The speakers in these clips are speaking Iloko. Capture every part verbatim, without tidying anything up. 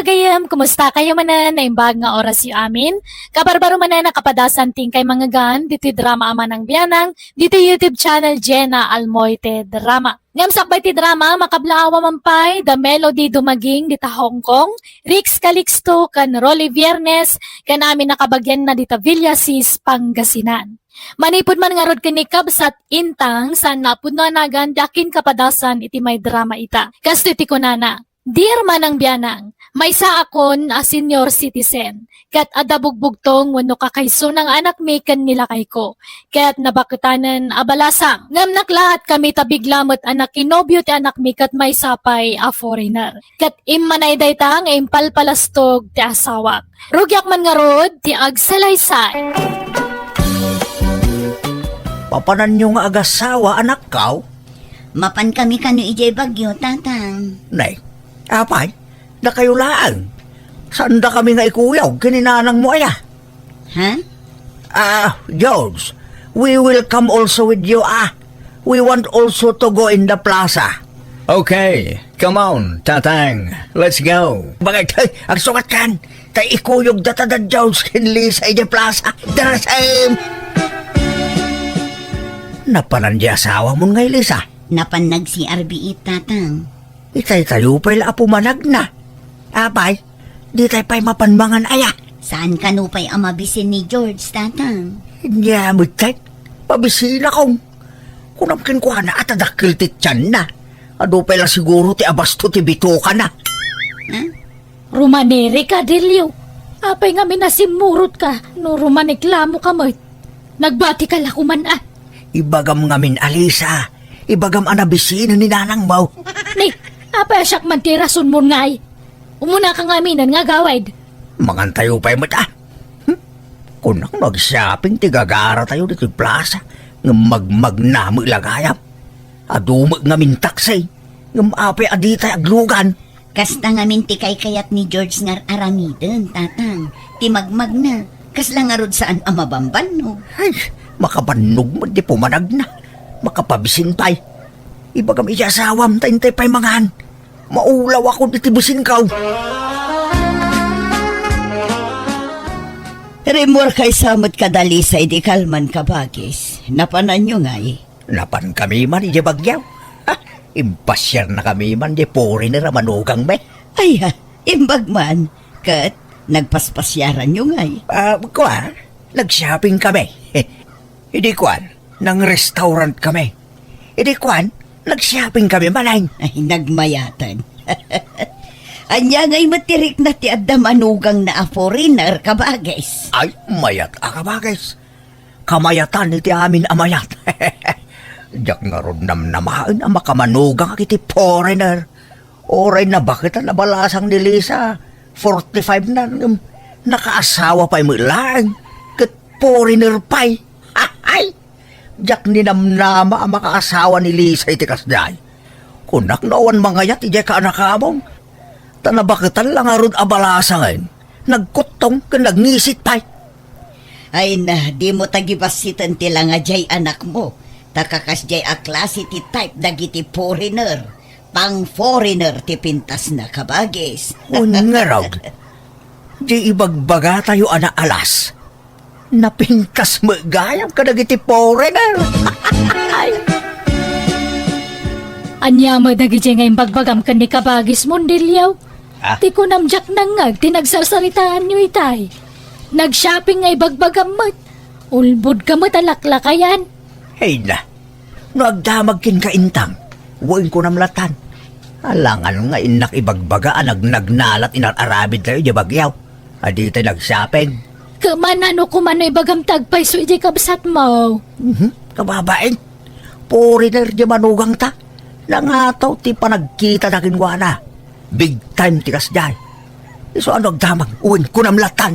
Gayam, kumusta kayo manen? Naimbag nga oras yu amin. Kabarbaro manen a kapadasan ti inkay mangngegan ditoy drama a Manang Bianang, ditoy YouTube channel Jenna Almoite Drama. Ngem sakbay ti drama, makablaawa man pay da Melody Dumaging dita Hong Kong, Rix Calixto ken Rolly Viernes, ken amin a kabagianna dita Villasis, Pangasinan. Manipud man ngarud ken ni Kabsat Intang, saan nga a pudno a nagan ti akin kapadasan iti may drama ita. Kastoy ti kunana, Dear Manang Bianang, maysa akon a senior citizen, ket adda bugbugtong wenno kakaisuna nga anakmi ken ni lakayko, ket nabaketanen a balasang. Ngem naklaat kami ta bigla met a nakinobio ti anakmi ket maysa pay a foreigner. Ket immanay dayta nga impalpalastog ti asawak. Rugiak man ngarud ti agsalaysay. Papananyo nga agasawa, anakko? Mapankami kano idiay Baguio, Tatang. Nay, apay, dakayo laeng. Saandakami nga ikuyog ken ni nanangmo aya? Ha? Ah, George, we will come also with you, ah. We want also to go in the plaza. Okay, come on, Tatang. Let's go. Bagay, tay, agsukat kan. Tay ikuyog data da George ken Lisa idiay plaza. Darasem! Napanan di asawamon ngay, Lisa? Napan nag-C R B it, Tatang. Itay tayo pay la a pumanagna. Apay, di tay pay mapan mangan aya? Saan kano pay a mabisin ni George, Tatang? Nya, met kay, pabisinakon. Kunam kenkuana a ta dakkel ti tianna. Adu pay la siguro ti abasto ti bitokana. Ha? Rumanirika, Delio. Apay ngamin a simmurotka no rumaneklamoka met? Nagbatika la koman a. Ibagam ngamin a, Lisa. Ibagam a nabisinen ni nanangmo. Ni, apay a siak man ti rasonmon ngay? Umunaka ngaminen nga agawid. Mangantayo pay met a. Hmm? Kunak no agshopping ti gagaratayo ditoy plaza, ngem magmagna met la gayam. Adu met ngamin taksi, ngem apay a ditay aglugan? Kasta ngamin ti kaykayat ni George nga ar-aramiden, Tatang. Ti magmagna, kasla ngarud saan a mabambannog. Ay, makabannog met ti pumanagna. Makapabisin pay. Ibagam iti asawam ta intay pay mangan. Maulawakon iti bisinko. Rimmuar kaysa met kada Lisa idi kalman, kabagis. Napananyo ngay? Napankami man idiay Baguio. Ha, impasiarnakami man idiay foreigner a manugangmi. Ay, ha, imbag man. Ket nagpaspasiaranyo ngay? Ah, kua, nag-shopping kami. Idi kuan, nang-restaurant kami. Idi kuan, nag-shopping kami manen. Ay, nagmayaten. Ania ngay met ti rikna ti adda manugangna a foreigner, kabagis? Ay, mayat a kabagis. Kamayatan iti amin a mayat. Diak ngarud namnamaen a makamanugangak iti foreigner. Uray nabaketan a balasang ni Lisa, forty-five na, ngem nakaasawa pay met laeng, ket foreigner pay. Ay! Diak ninamnama a makaasawa ni Lisa iti kasdiay. Kunak no awan mangayat idiay kaanakamon. Ta nabaketan la ngarud a balasangen, nagkuttong ken nagngisit pay. Ay na, dimo tagibassiten ti langa diay anakmo, ta kakasdiay a klase ti type dagiti foreigner. Pang-foreigner ti pintasna, kabagis. Wen ngarud, di ibagbagatayo a naalas. Napintas met gayam kadagiti foreigner. Ania met dagidiay nga imbagbagam ken ni kabagis, Mondeliaw? Ah? Ti kunam diak nangngeg ti nagsarsaritaanyo itay. Nag-shopping nga ibagbagam met. Ulbodka met a laklakayan. Ay na. No agdamag kenka, Intang, wen kunam latan. Alangan nga innak ibagbaga a nagnagnalat inar-aramidtayo idiay Baguio a ditay nag-shopping. Kemana no kumano ibagam ti agpayso idiay kabsatmo? Mhm, kababain. Foreigner diay manugangta. Nangataw ti panagkitada kenkuana. Big time ti kasdiay. Isu a no agdamag, wen kunam latan.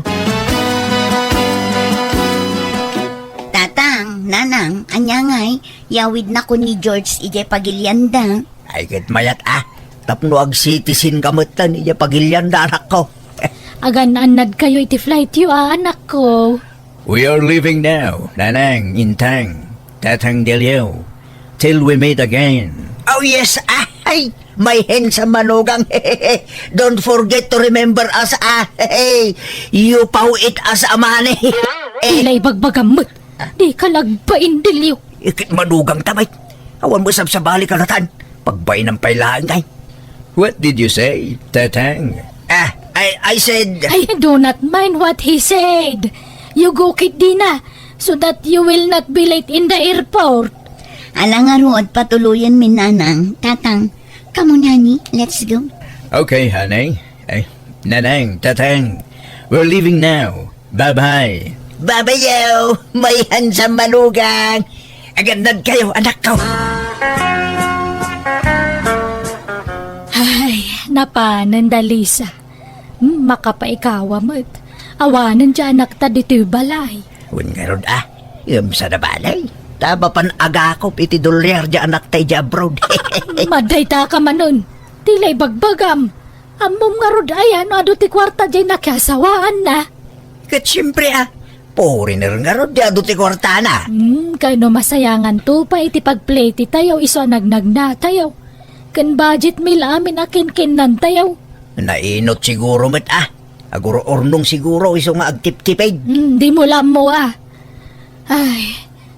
Tatang, Nanang, ania ngay, yawidnakon ni George idiay pagilianda. Ay, ket mayat a, tapno ag-citizen ka metten idiay pagilianda, anakko. Agan-annadkayo iti flightyo a, anakko. We are leaving now, Nanang, Intang, Tatang Delio, till we meet again. Oh, yes, ah, ay! My handsome manugang. Don't forget to remember us, ah. You paw it as a money. Dina ibagbagam met. Dika lagbain, Dilio. Ikit manugang ta met. Awan mo sabsabali kalatan. Pagbainam pay laeng, ay. What did you say, Teteng? Ah, I, I said, I do not mind what he said. You go ketdi na, so that you will not be late in the airport. Ala ngarud, patuloyen mi, Nanang. Tatang, come on, honey, let's go. Okay, honey. Eh, Neneng, Teteng, we're leaving now. Bye-bye. Bye-bye, yo. My handsome manugang. Agannad kayo, anak ko. Ay, napanen da, Lisa. Hmm, makapaikawa met. Awanen diay anakta ditoy balay. Wen ngarud, ah. Ngem saan a bale. Ta mapan agakop iti dolyar diay anakta idiay abroad. Madayta ka manen. Dila ibagbagam. Ammom ngarud aya no adu ti kuarta diay nakiasawaanna? Ket siempre, ah, foreigner ngarud diay adu ti kuartana. Hmm, kayno masayanganto pay iti pagplete tayo isu a nagnagna tayo. Ken budget meal amin a kinkinnantayo. Nainot siguro met, ah. Agur-urnong siguro isu nga agtiptipid. Hmm, dimo la ammo, ah. Ay,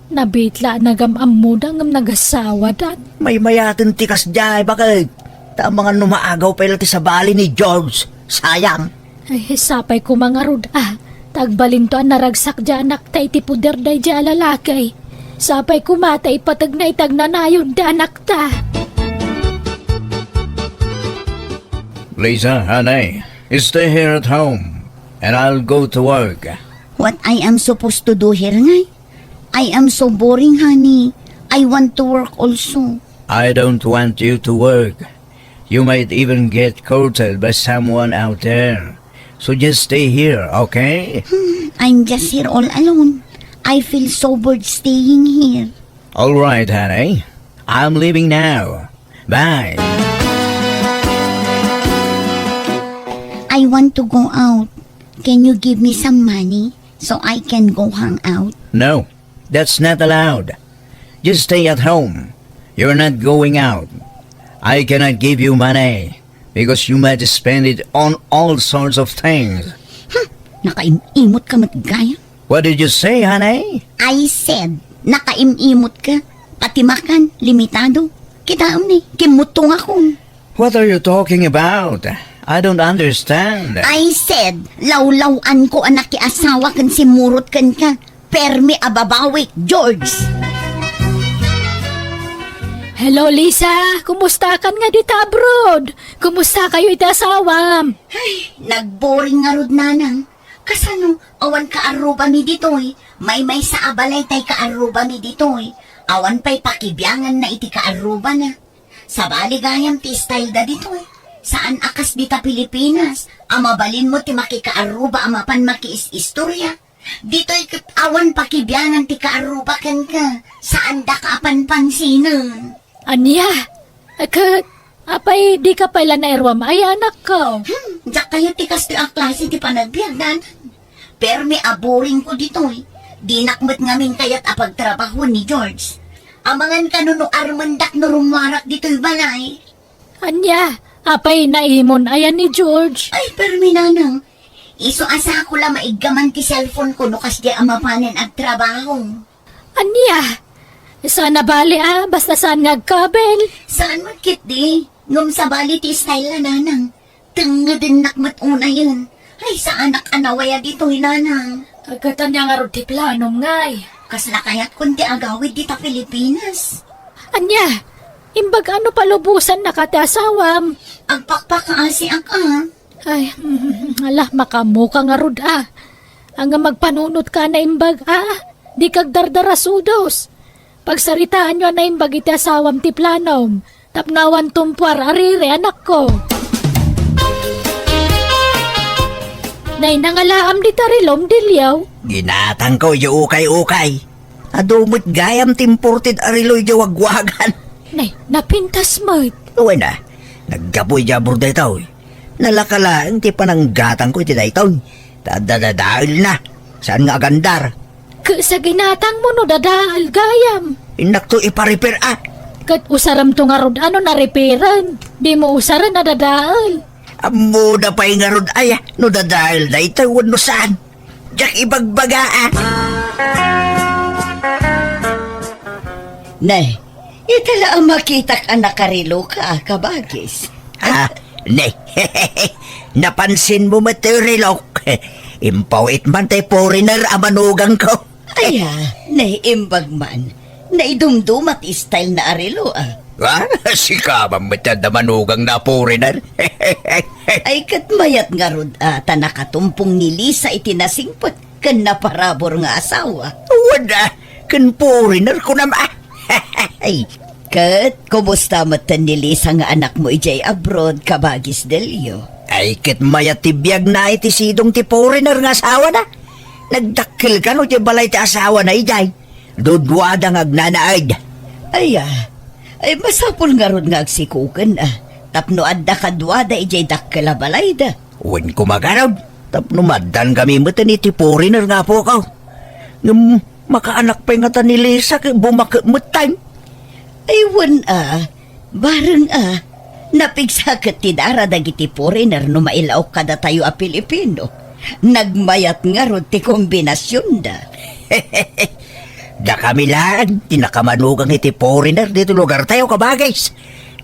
nabitla a nagam-ammoda ngem nagasawadan. Maymayaten ti kasdiay, baket. Ta amangan no maagaw pay la ti sabali ni George. Sayang. Ay, sapay koma ngarud, ah. Ta agbalinto a naragsak diay anakta iti poder daydiay a lalaki. Sapay koma ta ipategna iti agnanayon ti anakta. Lisa, honey, stay here at home, and I'll go to work. What I am supposed to do here, ngay? I am so boring, honey. I want to work also. I don't want you to work. You might even get courted by someone out there. So just stay here, okay? Hmm, I'm just here all alone. I feel so bored staying here. All right, honey. I'm leaving now. Bye. I want to go out. Can you give me some money so I can go hang out? No, that's not allowed. Just stay at home. You're not going out. I cannot give you money because you might spend it on all sorts of things. Hmm, nakaim-imot ka met gayam. What did you say, honey? I said, nakaim-imot ka. Pati makan, limitado. Kitaem ni, kimmutong akon. What are you talking about? I don't understand. I said, lawlaw-an ko a nakiasawa ken simmurot kenka. Permi a babawik, George. Hello, Lisa. Kumusta kan nga dita abroad? Kumusta kayo iti asawam? Ay, nagboring ngarud, Nanang. Kasano, awan kaarrubami ditoy? Maymaysa a balay tay kaarrubami ditoy. Awan pay pakibianganna iti kaarrubana. Sabali gayam ti style da ditoy. Saan a kas dita Pilipinas, a mabalinmo ti makikaarruba a mapan makiis-istorya. Ditoy ket awan pakibiangan ti kaarruba kenka. Saandaka a panpansinen. Ania? Ket, apay, dika pay la nairuam aya, anakko? Hmm, diak kayat ti kastoy a klase ti panagbiag, Nanang. Permi a boring ko ditoy. Dinak met ngamin kayat a pagtrabahoen ni George. Amangan kano no armendak no rummuarak ditoy balay. Ania, apay naimon aya ni George? Ay, permi, Nanang. Isu a sako la maiggaman ti cellphone ko no kasdiay a mapanen agtrabaho. Ania? Saan a bali a, basta saan nga agkabel? Saan met ketdi? Ngem sabali ti style la, Nanang. Tengngedennak met unayen. Ay, saanak a nawaya ditoy, Nanang. Ket ania ngarud ti planom, ngay? Kasla kayatkon ti agawid dita Pilipinas. Ania? Imbag a no palubosannaka ti asawam? Agpakpakaasiak a. Ay, ala, makaammoka ngarud a. Ania, magpanunotka a naimbag a. Dika agdardarasudos. Pagsaritaanyo a naimbag iti asawam ti planom. Tapno awan tumpuar a riri, anakko. Nay, nangalaam dita rilom, Dilio. Ginatangko, yo ukay-ukay. Adu met gayam ti imported a relo idiay wagwagan. Nay, napintas met. Wen a, naggapu idiay abroad daytoy. Nalaka laeng ti pananggatangko iti daytoy. Ta adda dadaelna. Saan nga agandar. Ket sa ginatangmo no dadael gayam. Innakto ipa-repair a. Ket usaremto ngarud a no na-repairen. Dimo usaren a dadael. Ammona pay ngarud aya no dadael daytoy wenno saan. Diak ibagbaga, a. Ne, ita la a makitak a nakariloka, a, kabagis. A, ne. Napansinmo met ti rilok. Impaw-it man ti foreigner a manugangko. Aya, naimbag man. Naidumduma ti style na a relo, a. A, sika man met ti adda manugang na foreigner. Ay, ket mayat ngarud, a, ta nakatumpong ni Lisa iti nasingpet ken naparabur nga asawa. Wen, a, ken foreigner kunam, a. Ay, ket kumusta met ni Lisa nga anakmo idiay abroad, kabagis Delio? Ay, ket mayat ti biagna iti sidong ti foreigner nga asawana. Nagdakkel kano ti balay ti asawana idiay. Duduada nga agnanaed. Aya, ay masapul ngarud nga agsikuken, a, tapno adda kaduada idiay dakkel a balayda. Wen koma ngarud, tapno maaddaan kami meten iti foreigner nga apoko. Ngem makaanak pay ngata ni Lisa ket bumakek metten. Ay wen, a, bareng, a, napigsa ket ti dara dagiti foreigner no mailaok kadatayo a Filipino. Nagmayat ngarud ti kombinasionda. Dakami laeng ti nakamanugang iti foreigner ditoy lugartayo, kabagis.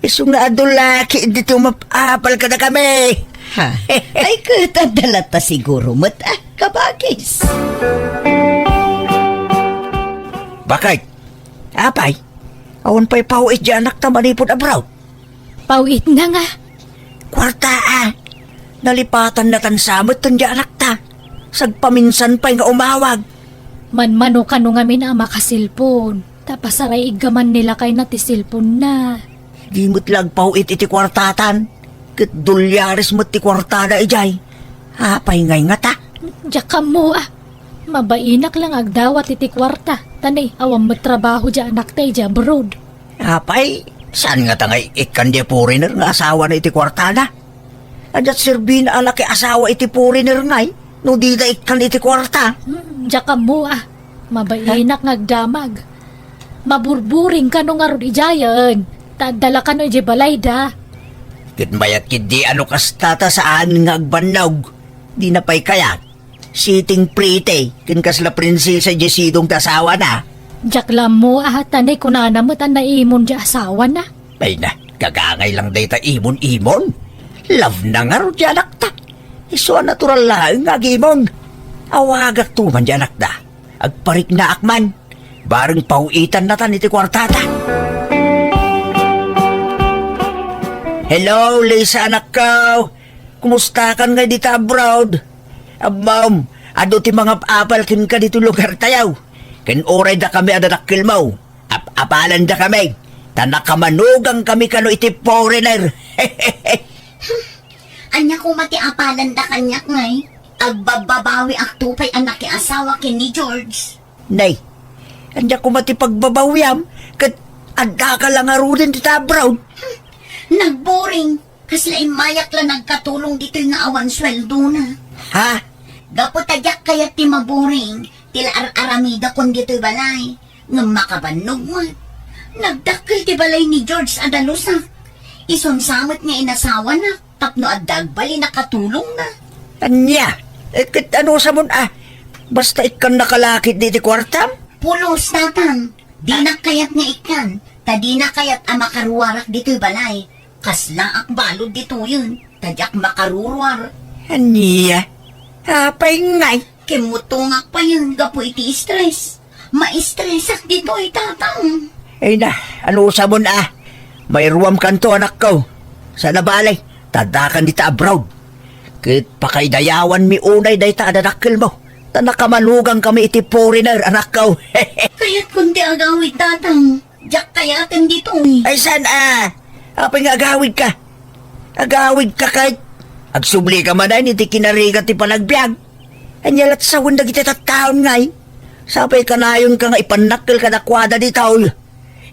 Isu nga adu la ket ditoy umap-apal kadakami. Ha? Ay, ket adda latta siguro met, a, kabagis. Bakit? Apay, awan pay paw-it diay anakta manipud abroad? Paw-itna nga. Kuarta, a. Nalipatannatan sa metten diay anakta. Sagpaminsan pay nga umawag. Manmano kano ngamin a makaselpon. Ta pasaraiggaman ni lakayna ti selponna. Di met la agpaw-it iti kuartatan. Ket dolyares met ti kuartada idiay. Apay ngay ngata? Diak ammo, a. Mabainak la nga agdawat iti kuarta. Ta ne, awan met trabaho diay anakta idiay abroad. Apay, saan ngata nga ikkan diay foreigner nga asawana iti kuartada? Adiat serbina a laki asawa iti foreigner ngay, no dida ikkan iti kuarta. Hmm, diak ammo, a. Mabainak nga agdamag. Maburburing kano ngarud idiayen. Ta adda la kano idiay balayda. Ket mayat ketdi a no kasta ta saan nga agbannog. Dina pay kayat. Sitting pretty, ken kasla prinsesa diay sidong ti asawana. Diak la ammo, a, ta ne kunana met a naimon diay asawana. Ay na, gagangay lang dayta imon-imon. Love na ngarud diay anakta. Isu a natural laeng nga agimon. Awagakto man diay anakda. Agpariknaak man. Bareng paw-itannatan iti kuartada. Hello, Lisa, anakko. Kumustakan ngay dita abroad? Ammom, adu ti mangap-apal kenka ditoy lugartayo. Ken uray dakami a dadakkelmo, ap-apalanda kami, ta nakamanugang kami kano iti foreigner. Ania koma ti apalanda kaniak ngay? Agbabbabawiakto pay a nakiasawa ken ni George. Nay, ania koma ti pagbabawiam? Ket addaka la ngaruden dita abroad? Nagboring. Kasla immayak la nagkatulong ditoy nga awan sueldona. Ha? Gapu ta diak kayat ti maboring, ti la ar-aramidakon ditoy balay. Ngem makabannog met. Nagdakkel ti balay ni George a dalusak. Isun sa met nga inasawanak tapno adda agbalin a katulongna. Ania? Eh, ket anusamon a? Basta ikkannaka la ketdi ti kuartam? Pulos, Tatang. Dinak kayat nga ikkan, ta dina kayat a makaruarak ditoy balay. Kaslaak balud ditoyen, ta diak makaruruar. Ania? Apay ngay? Kimmutongak payen gapu iti stress. Ma-stressak ditoy, Tatang. Ay na, anusamon a? Mairuamkanto, anakko. Saan a bale, ta addakan dita abroad. Ket pakaidayawanmi unay dayta a dadakkelmo. Ta nakamanugangkami iti foreigner, anakko. Kayatkon ti agawid, Tatang. Diak kayaten ditoy. Ay, saan a? Apay nga agawidka? Agawidka ket agsublika manen iti kinarigat ti panagbiag. Ania la't sawen dagiti tattaon ngay? Sapay kanayonka nga ipannakkel kadakuada ditoy.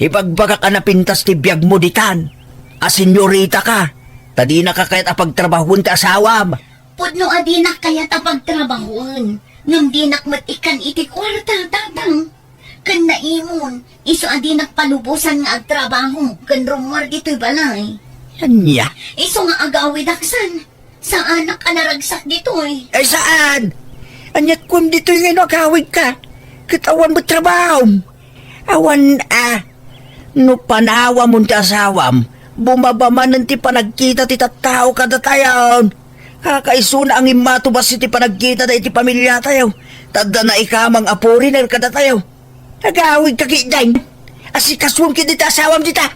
Ibagbagak a napintas ti biagmo ditan. A senyoritaka, ta dinaka kayat a pagtrabahoen ti asawam. Pudno a dinak kayat a pagtrabahoen, ngem dinak met ikkan iti kuarta, Tatang. Ken naimon, isu a dinak palubosan nga agtrabaho ken rummuar ditoy balay. Ania? Isu nga agawidak san. Saanak a naragsak ditoy. Ay, saan? Aniat kuem ditoy nga no agawidka? Ket awan met trabahom. Awan a. No panawamon ti asawam, bumaba manen ti panagkita ti tattao kadatayon. Kakaisuna a ngimmatubas iti panagkitada iti pamiliatayo. Ta adda naikamang a foreigner kadatayo. Agawidka ketdin. Asikasuem ketdi ti asawam dita.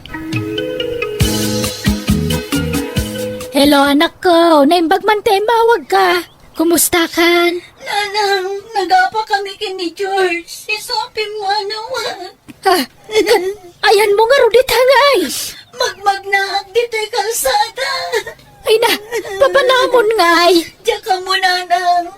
Hello, anakko. Naimbag man ti immawagka. Kumustakan? Nanang, nagapa kami ken ni George. Isu a pimmanawak. Ah, ket ayanmo ngarud dita ngay? Magmagnaak ditoy kalsada. Ay na, papanamon ngay? Diak ammo, nanang.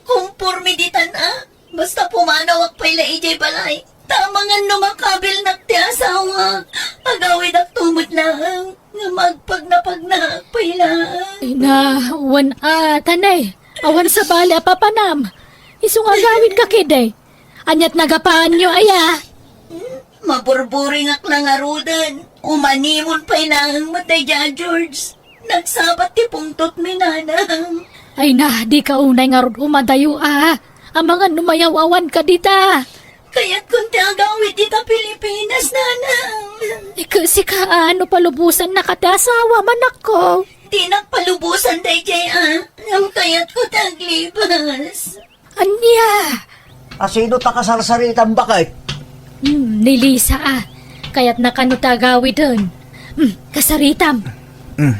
Komporme ditan a. Basta pumanawak pay la idiay balay. Ta amangan no makabilnak ti asawak, agawidakto met laeng nga magpagnapagnaak pay laeng. Ay na, wen a, tanay. Awan sabali a papanam. Isu nga agawidka ketdi. Aniat nagapaanyo aya? Maburburingak la ngaruden. Umanimon pay laeng met daydiay a George. Nagsabat ti pungtotmi, nanang. Ay na, dika unay ngarud umadayo a. Amangan no mayaw-awanka dita. Kayatkon ti agawid dita Pilipinas, nanang. Ket sika a, no palubosannaka ti asawam, anakko? Dinak palubosan daydiay a. Ngem kayatko ti aglibas. Ania? Asino ta kasarsaritam, baket? Hmm, ni Lisa a. Kayatna kano ti agawiden. Hmm, kasaritam. Hmm.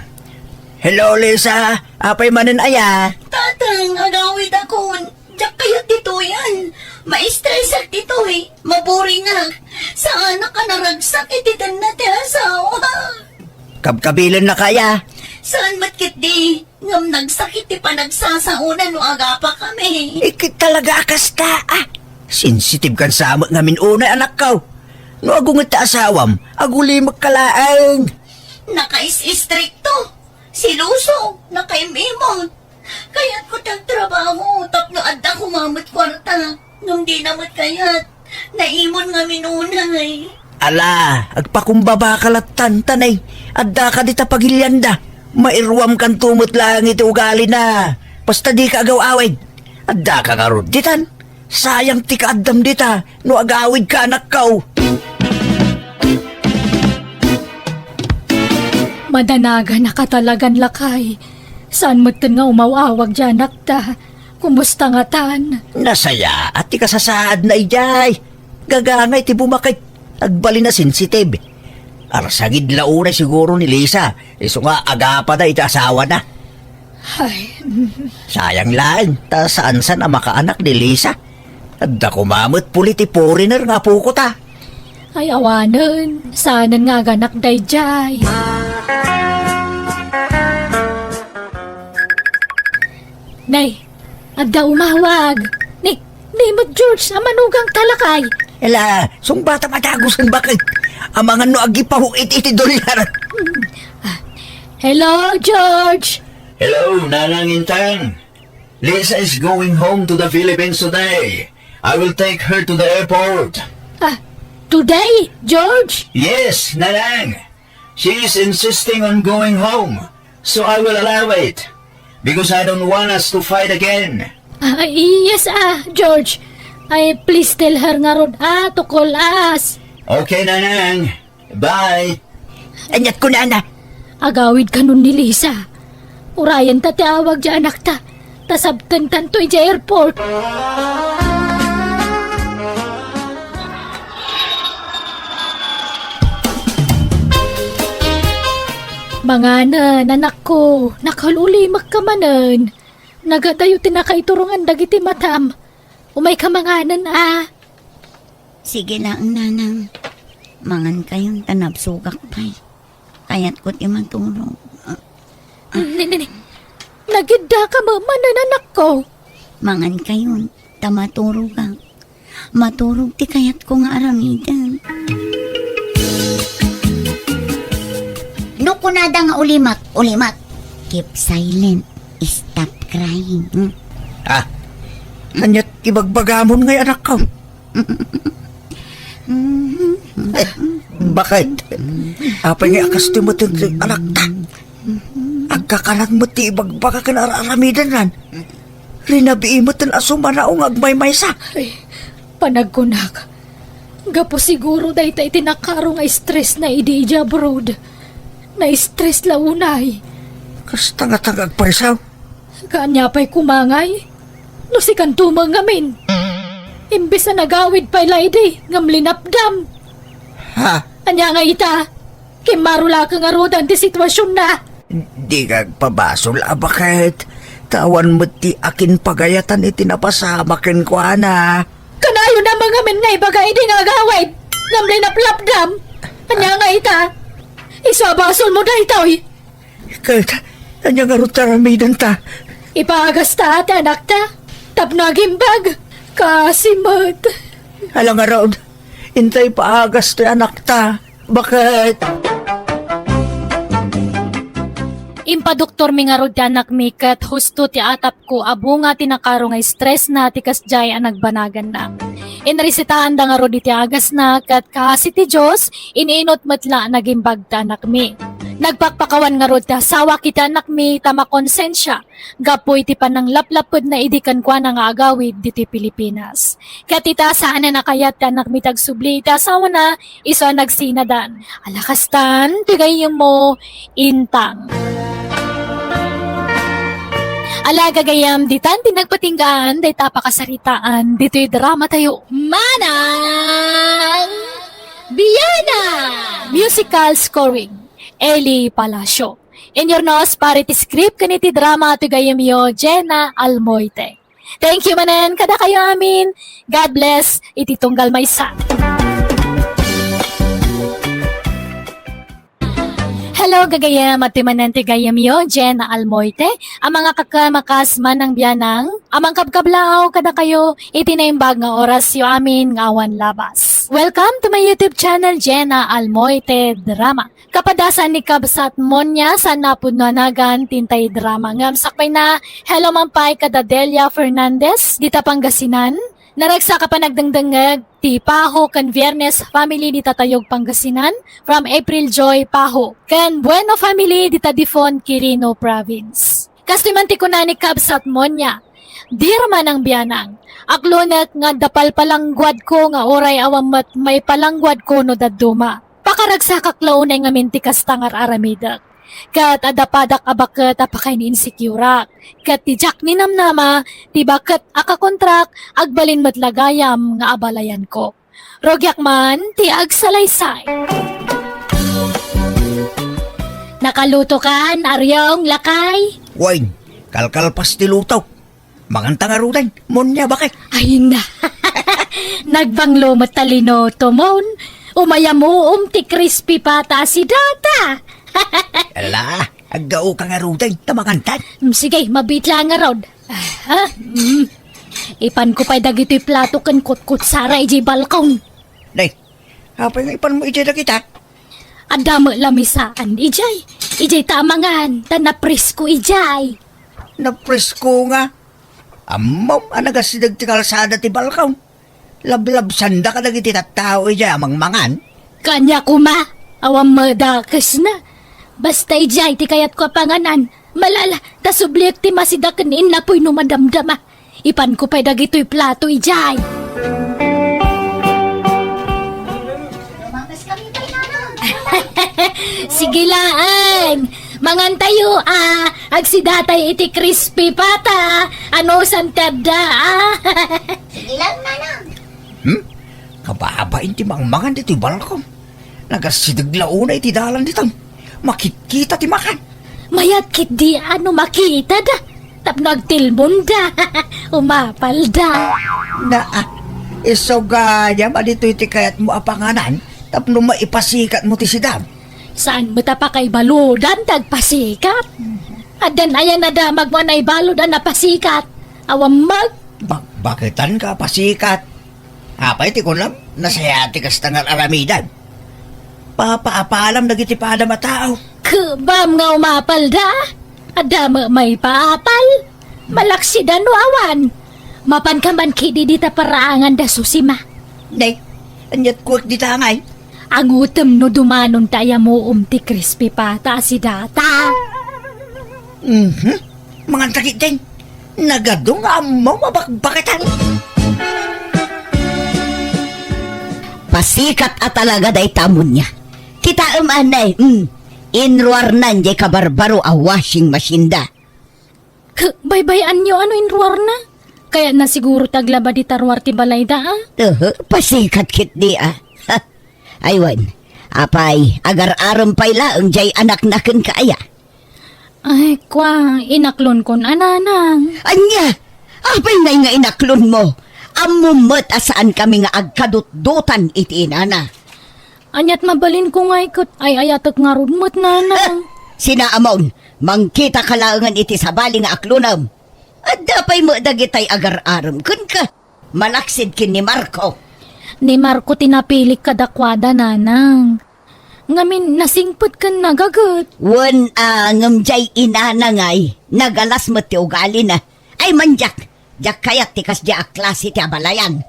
Hello, Lisa. Apay manen aya? Tatang, agawidakon. Diak kayat ditoyan. Ma-stressak ditoy. Maburingak. Saanak a naragsak iti tenna ti asawa. Kabkabilennaka aya? Saan met ketdi? Ngem nagsakit ti panagsasaona no agapa kami. Ikit talaga a kasta, a. Sensitibkan sa met ngamin unay, anakko. No agunget ti asawam, agulimekka laeng. Nakais-istrikto, seloso, nakaim-imot. Kayatko ti agtrabaho tapno adda koma met kuarta. Ngem dina met kayat. Naimon ngamin unay. Ala, agpakumbabaka lattan, tanay. Addaka dita pagilianda. Mairuamkanto met laeng iti ugalina. Basta dika agaw-awid. Addaka ngarud ditan. Sayang ti kaaddam dita no agawidka, anakko. Madanaganaka talagan, lakay. Saan metten nga umaw-awag diay anakta? Kumusta ngatan? Nasayaat ti kasasaadna idiay. Gagangay ti bumaket. Agbalin a sensitive. Arsangid la unay siguro ni Lisa, isu nga agapada iti asawana. Ay. Sayang laeng, ta saan-san a makaanak ni Lisa. Adda koma met puli ti foreigner nga apokota. Ay, awanen, saanen nga aganak daydiay. Nay, adda umawag. Ni, ni met George, a manugangta, lakay. Ala, sungbatam a dagusen, baket. Amangan no agipaw-it iti dolyar. Hmm. Ah, hello, George. Hello, Nanang Intang. Lisa is going home to the Philippines today. I will take her to the airport. Ah, today, George? Yes, Nanang. She is insisting on going home, so I will allow it, because I don't want us to fight again. Ah, yes, ah, George. Ay, please tell her ngarud, ah, to call us. Okay, Nanang. Bye. Aniat kunana? Agawid kanon ni Lisa. Urayenta ti awag diay anakta. Ta sabtentanto idiay airport. Manganen, anakko. Nakaul-ulimekka manen. Nagadayo ti nakaiturongan dagiti matam. Umayka manganen, a. Sige laeng, Nanang. Mangankayon ta nabsogak pay. Kayatko ti maturog. Ni, ni, ni. Nagiddaka met manen, anakko. Mangankayon ta maturogak. Maturog ti kayatko nga aramiden. No kunada nga ulimek, ulimek. Keep silent. Stop crying. Hmm? Ah, aniat ibagbagamon ngay, anakko? Eh, Bakit? Apay nga a kastoy met ti anakta? Agkakalat met ti ibagbaga ken ar-aramidennan. Rinabii met a sumanao nga agmaymaysa. Ay, panagkunak. Gapu siguro dayta iti nakaro nga stress na idi idiay abroad. Na-stress la unay. Kasta nga ta nga agpaysaw. Kaanya pay kumangay? No sikanto met ngamin. Imbes a nagawid pay la idi, ngem linapdam. Ha? Ania nga ita? Kimmaro la ka ngaruden ti situasionna. Di ka agpabasol a baket. Ta awan met ti akin pagayatan iti napasama kenkuana. Kanayon a mangamin nga ibaga idi nga agawid, ngem linaplapdam. Ania nga ita? Isu a basolmo daytoy. Ket, ania ngarud ti aramidenta? Ipaagasta ti anakta, tapno agimbag. Kaasi met. Ala ngarud, inta ipaagas ti anakta. Baket? Impadoktormi ngarud ti anakmi ket husto ti atapko a bunga ti nakaro nga stressna ti kasdiay a nagbanaganna. Inresetaanda ngarud iti agasna ket kaasi ti Dios, in-inut met la a nagimbag ti anakmi. Nagpakpakawan ngarud ti asawak iti anakmi ta makonsensia gapu iti pananglaplapedna idi kenkuana nga agawid ditoy Pilipinas. Ket ita, saanen a kayat ti anakmi ti agsubli iti asawana, isu a nagsinadan. Ala kastan ti gayyemmo, Intang. Ala gagayyem, ditan ti nagpatinggaan dayta a pakasaritaan ditoy dramatayo. Manang Bianang! Musical scoring, Eli Palacio. Inurnos para iti script ken iti drama ti gayyemyo, Jenna Almoite. Thank you manen kadakayo amin. God bless iti tunggal maysa. Hello, gagayyem, adtoy manen ti gayyemyo, Jenna Almoite, a mangakakamakas Manang Bianang, a mangkabkablaaw kadakayo iti naimbag nga orasyo amin nga awan labas. Welcome to my YouTube channel, Jenna Almoite Drama. Kapadasan ni Kabsat Monia, saan a pudno a nagan ti intay drama. Ngem sakbayna, hello man pay kada Delia Fernandez, dita Pangasinan. Naragsak a panagdengdengngeg ti Paho ken Viernes family dita Tayog, Pangasinan, from April Joy Paho, ken Bueno family dita Difon, Quirino Province. Kastoy man ti kuna ni Kabsat Monia, Dear Manang Bianang, aklonek nga adda palpalangguadko nga uray awan met maipalangguadko no dadduma. Pakaragsakak la unay ngamin ti kasta nga ar-aramidek. Ket adda padak a baket a pakain-insecure-ak. Ket ti diak ninamnama, ti baket a kakontrak, agbalin met la gayam nga abalayanko. Rugiak man ti agsalaysay. Nakalutokan, Ariong, lakay? Wen, kalkalpas ti luto. Manganta ngaruden, Monia, baket. Ay na. Nagbanglo met ta linutomon. Umayam-uom ti crispy pata a sidata. Ala, aggaoka ngaruden, ta mangantan. Mm, sige, mabiit la ngarud. Ah, mm. Ipanko pay dagitoy plato ken kutkutsara idiay balkon. Nay, apay nga ipanmo idiay dagita? Adda met lamisaan idiay. Idiay ta amangan, ta napresko idiay. Napresko nga? Ammom a nagasideg ti kalsada ti balkon. Lablabsanda kadagiti tattao idiay a mangmangan. Kaniak koma, awan madakesna. Basta idiay ti kayatko a panganan, malala, ta subliek ti masida ken innapoy no madamdama. Ipanko pay dagitoy plato idiay. Sige laeng. Mangantayo, a. Agsidatay iti crispy pata. Anusan ti adda, a. Sige lang, Manang. Hmm? Kababain ti mangmangan ditoy balkon. Nagasideg la unay iti dalan ditan. Makitkita ti makan. Mayat ketdi a no makitada. Tapno agtilmonda. Umapalda. Naa, isu gayam a ditoy ti kayatmo a panganan tapno maipasikatmo ti sidam. Saan met a pakaibaludan ti agpasikat? Addan aya nadamagmo a naibalud a napasikat? Awan met. Ba-, baketanka a pasikat? Apay ti kunam? Nasayaat ti kasta nga ar-aramidem. Papaapalam dagiti padam a tao. Kebam nga umapalda. Adda met maipaapal. Malaksida no awan. Mapanka man ketdi dita paraangan da Susima. Nay, aniat kuak dita ngay? Angutem no dumanon ti ayamuom ti crispy pata a si Data. Mhm. Mangan ta ketdin. Nagadu nga ammo mabakbakatan. Pasikat a talaga dayta Monia. Kitaem, anay, mm, inruarnan jay kabarbaro a washing machine da. K-, baybay-anyo no inruarna? Kayatna siguro ti aglaba dita ruar ti balayda, a? Toho, pasikat ketdi, a. Ha. Ay wen, apay, agar-arem pay laeng jay anakna kenka aya? Ay, kua, inaklonkon a, nanang. Ania? Apay ngay nga inaklonmo? Ammom met a saankami nga agkadutdotan iti inana. Ania't mabalinko ngay ket ay-ayatek ngarud met, nanang. Ha! Sinaamon, mangkitaka laengen iti sabali nga aklonem. Adda pay met dagitay agar-arem kenka. Malaksid ken ni Marco. Ni Marco ti napilik kadakuada, nanang. Ngamin, nasingpet ken nagaget. Wen a, ngem jay inana ngay, nagalas met ti ugalina. Ay, man diak, diak kayat ti kasdiay a klase ti abalayan.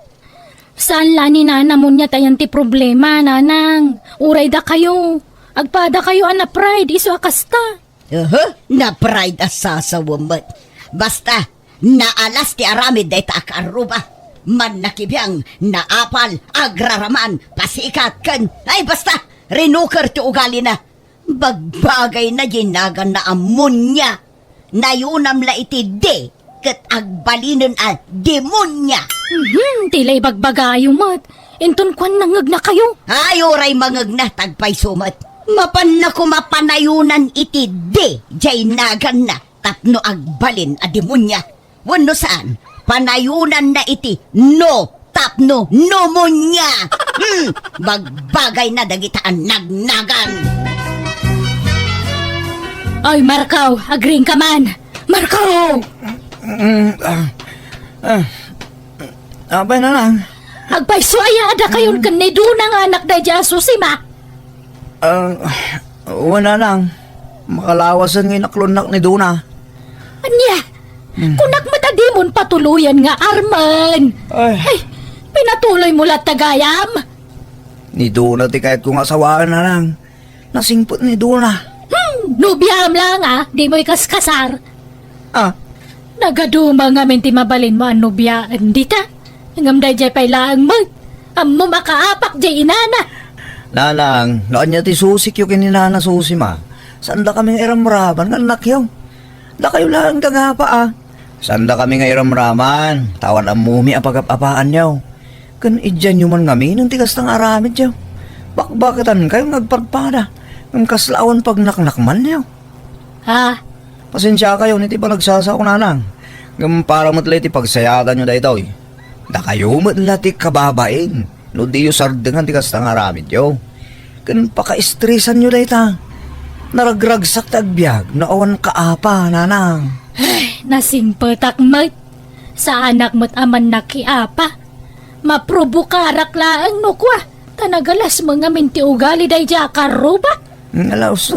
Saan la ni Nana Monia ti ayan ti problema, nanang. Uray dakayo. Agpadakayo a na-pride, isu a kasta. Aha, na-pride a sasawem met. Basta, naalas ti aramid dayta a kaarruba. Mannakibiang, naapal, agraraman, pasikat, ken, ay, basta, rinuker ti ugalina. Bagbagayna diay naganna a Monia. Nayunam la iti D, ket agbalinen a demonia. Mhm, ti la ibagbagayo met. Inton kuan nangegnakayo. Ay, uray mangegna, tagpayso met. Mapanna koma panayunan iti D, jay naganna, tapno agbalin a demonia. Wenno saan, panayunanna iti no tapno pneumonia. Hmm, bagbagayna dagita a nagnagan. Oy, Marco, agriingka man. Marco! Mm, ah, ah, apay, nanang? Agpayso aya a dakayon ken ni Dona nga anak daydiay a Susima? Ah, wen, nanang. Makalawasen nga inaklonnak ni Dona. Ania? Hmm. Kunak met a dimon patuloyen nga armen. Ay. Ay, pinatuloymo latta gayam? Ni Dona ti kayatko nga asawaen, nanang. Nasingpet ni Dona. Hmm, nobiaem laeng a, dimo ikaskasar. Ah. Nagaduma ngamin ti mabalinmo a nobiaen dita. Ngem daydiay pay laeng met. Ammom a kaapak diay inana. Nanang, no ania ti susikyo ken ni Nana Susima, saandakami nga iramraman nga annakyo. Dakayo laeng ti agapa, a. Saandakami nga iramraman, ta awan ammomi a pagap-apaanyo. Ken idianyo man ngamin ti kasta nga aramidyo. Bakbaketankayo nga agpadpada, ngem kasla awan pagnaknakmanyo. Ha? Pasensiakayon iti panagsasao, nanang. Ngem para met la iti pagsayatanyo daytoy. Dakayo met la ti kababain no diyo sardengan ti kasta nga aramidyo. Ken pakaestresanyo dayta. Naragragsak ti agbiag no awan kaapa, nanang. Ay, nasingpetak met. Saanak met a mannakiapa. Maprobokarak laeng no kua, ta nagalas met ngamin ti ugali daydiay a karruba. Nga laos,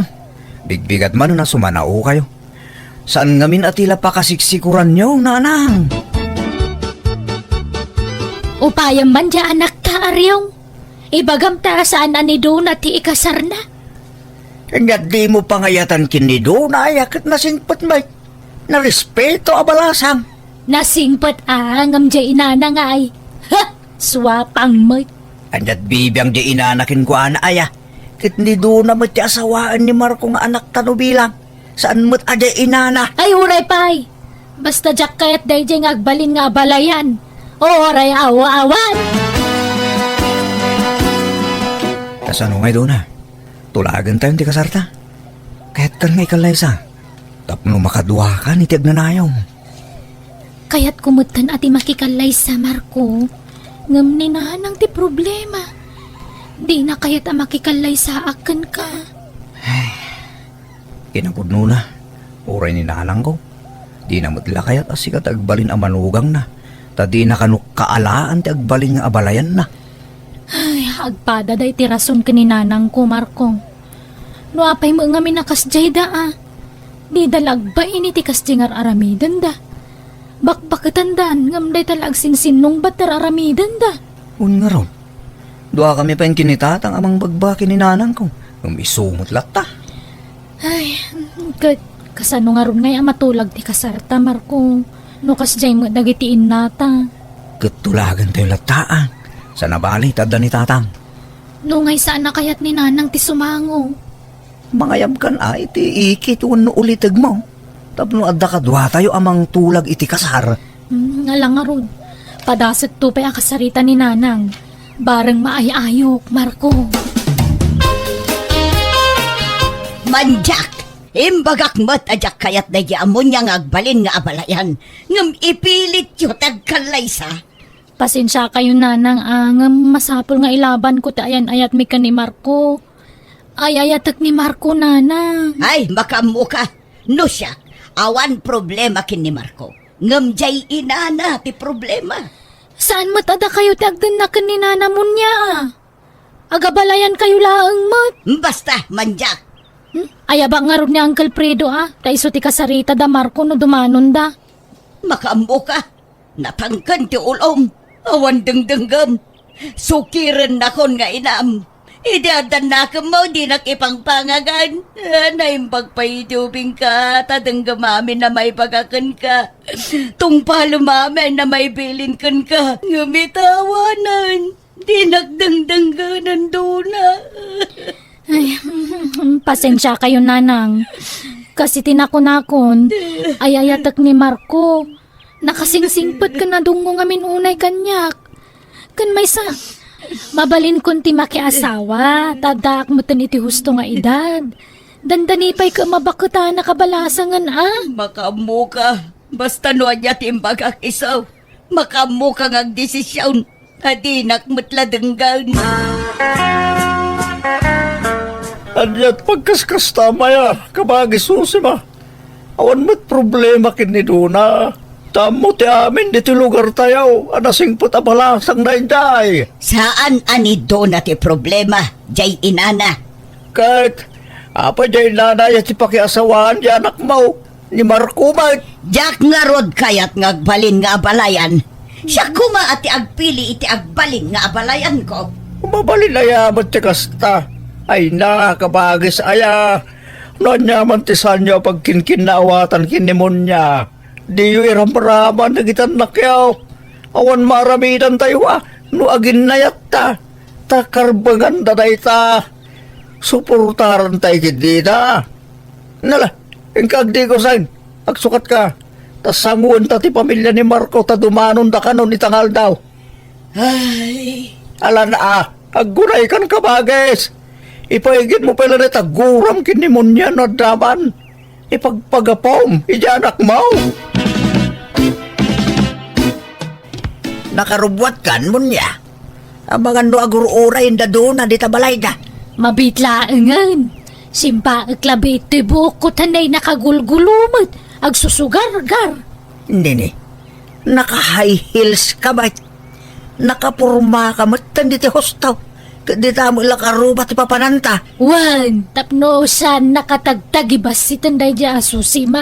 bigbigat man a sumanaokayo. Saan ngamin a ti la pakasiksikuranyo, nanang. Upayam man diay anakta, Ariong. Ibagam ta saan a ni Dona ti ikasarna. Nga dimo pangayatan ken ni Dona, aya ket nasingpet met. Narespeto a balasang. Nasingpet a, ngem diay inana ngay. Ha! Suapang met. Ania't bibiang diay inana kenkuana, aya? Ket ni Dona met ti asawaen ni Marco nga anakta no bilang. Saan met a diay inana. Ay, uray pay. Basta diak kayat daydiay nga agbalin nga abalayan. Uray awa-awan. Kasano ngay, Dona? Tulagentayon ti kasarta. Kayatkan nga ikallaysa. Tapno makaduakan iti agnanayon. Kayatko metten a ti makikallaysa, Marco. Ngem ni Nanang ti problema. Dina kayat a makikallaysaak kenka. Ay, kinapudnona, uray ni Nanangko. Dina met la kayat a sika ti agbalin a manugangna, ta dina kano kaalaan ti agbalin nga abalayanna. Ay, agpada dayta ti rason ken ni Nanangko, Marco. No apay met ngamin a kasdiay da, a. Dida la agbain iti kasdiay nga ar-aramidenda. Bakbaketandaan, ngem dayta la agsinsinnungbat ti ar-aramidenda. Wen ngarud, Duakami pay ken ni Tatang a mangbagbaga ken ni Nanangko. Ngem isu met latta. Ay, ket kasano ngarud ngay a matulag ti kasarta, Marco? No kasdiay met dagiti innata. Ket tulagantayo latta, a. Saan a bale ta adda ni Tatang. No ngay saan a kayat ni Nanang ti sumango. Mangayabkan a iti ikit wenno ulitegmo tapno adda kaduatayo a mangtulag iti kasar. Hmm, ala ngarud. Padasekto pay a kasarita ni Nanang. Bareng maay-ayok, Marco. Mandiak! Imbagak met a diak kayat daydi a Munia nga agbalin nga abalayan, ngem ipilityo ti agkallaysa. Pasensiakayo, Nanang, a, ngem masapul nga ilabanko ti ayan-ayatmi ken ni Marco. Ay-ayatek ni Marco, Nanang. Ay, makaammoka. No siak, awan problema ken ni Marco. Ngem diay inana ti problema. Saan met a dakayo ti agdenna ken ni Nana Munia, a. Agabalayankayo laeng met. Basta, Mandiak. Hmm? Ayabak ngarud ni Uncle Fredo, a. Ta isu ti kasarita da Marco no dumanonda. Makaammoka. Natangken ti ulom, awan dengdenggem. Sukirennakon nga inam. Idi adda nakemmo, dinak ipangpangagan. Ah, naimbag pay idi ubingka, ta denggem amin a maibaga kenka. Tungpalem amin a maibilin kenka. Ngem ita awanen, dinak dengdenggen a duna. Ay, pasensiakayo, Nanang. Kas iti nakunakon, ay-ayatek ni Marco. Nakasingsingpet ken nadungngo ngamin unay kaniak. Ken maysa, mabalinkon ti makiasawa, ta addaak metten iti husto nga edad. Dandani pay ket mabaket a nakabalasangen, a. Makaammoka. Basta no ania ti imbagak isu, makaammoka nga agdesision. A dinak met la denggen. Ania ti pagkaskasta, Maya, kabagi Susima? Awan met problema ken ni Dona. Ta ammo ti amin ditoy lugartayo a nasingpet a balasang daydiay. Saan a ni Dona ti problema, diay inana. Ket, apay diay inana ya ti pakiasawaan diay anakmo? Ni Marco met. Diak ngarud kayat nga agbalin nga abalayan. Siak koma a ti agpili iti agbalin nga abalayanko. Mabalin aya met ti kasta? Ay na, kabagis aya. No ania man ti saanyo a pagkinkinnaawatan ken ni Munia, diyo iramraman dagiti annakyo. Awan maaramidantayo a no aginnayatta. Ta karbenganda dayta. Suportaranta iti dida. Nala, inka agdigosen, agsukatka, ta sangoenta ti pamilia ni Marco ta dumanonda kanon ita nga aldaw. Ay. Ala na, a, aggunaykan, kabagis. Ipaigidmo pay la dayta guram ken ni Munia no adda man. Ipagpagapom idiay anakmo. Nakarubbuatkan, Munia? Amangan no agur-uray ni Dona dita balayda. Mabiit laengen. Simpaek labi itoy buokko ta nay nakagulgulo met, agsusugargar. Nini, naka-high heels ka met. Nakaporma ka met diti husto. Ket dita met la karuba ti papananta. Wen, tapno saan nakatagtagibas iti daydiay a Susima.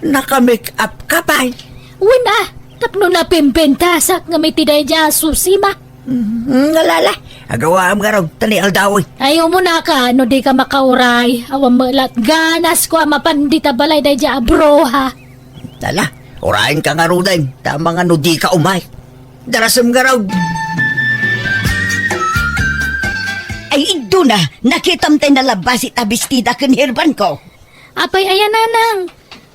Naka-make up ka pay. Wen a, tapno napimpintasak ngem iti daydiay a Susima. Mm, alala. Agawaam ngarud, ta ni aldaw. Ay, umunaka, no di ka makauray. Awan met lat ganas ko a mapan dita balay daydiay a bruha. Ala, urayen ka ngaruden, ta amangan no di ka umay. Darasem ngarud. Ay, Dona, nakitam tay nalabasit a bestida ken herbanko. Apay aya, Nanang?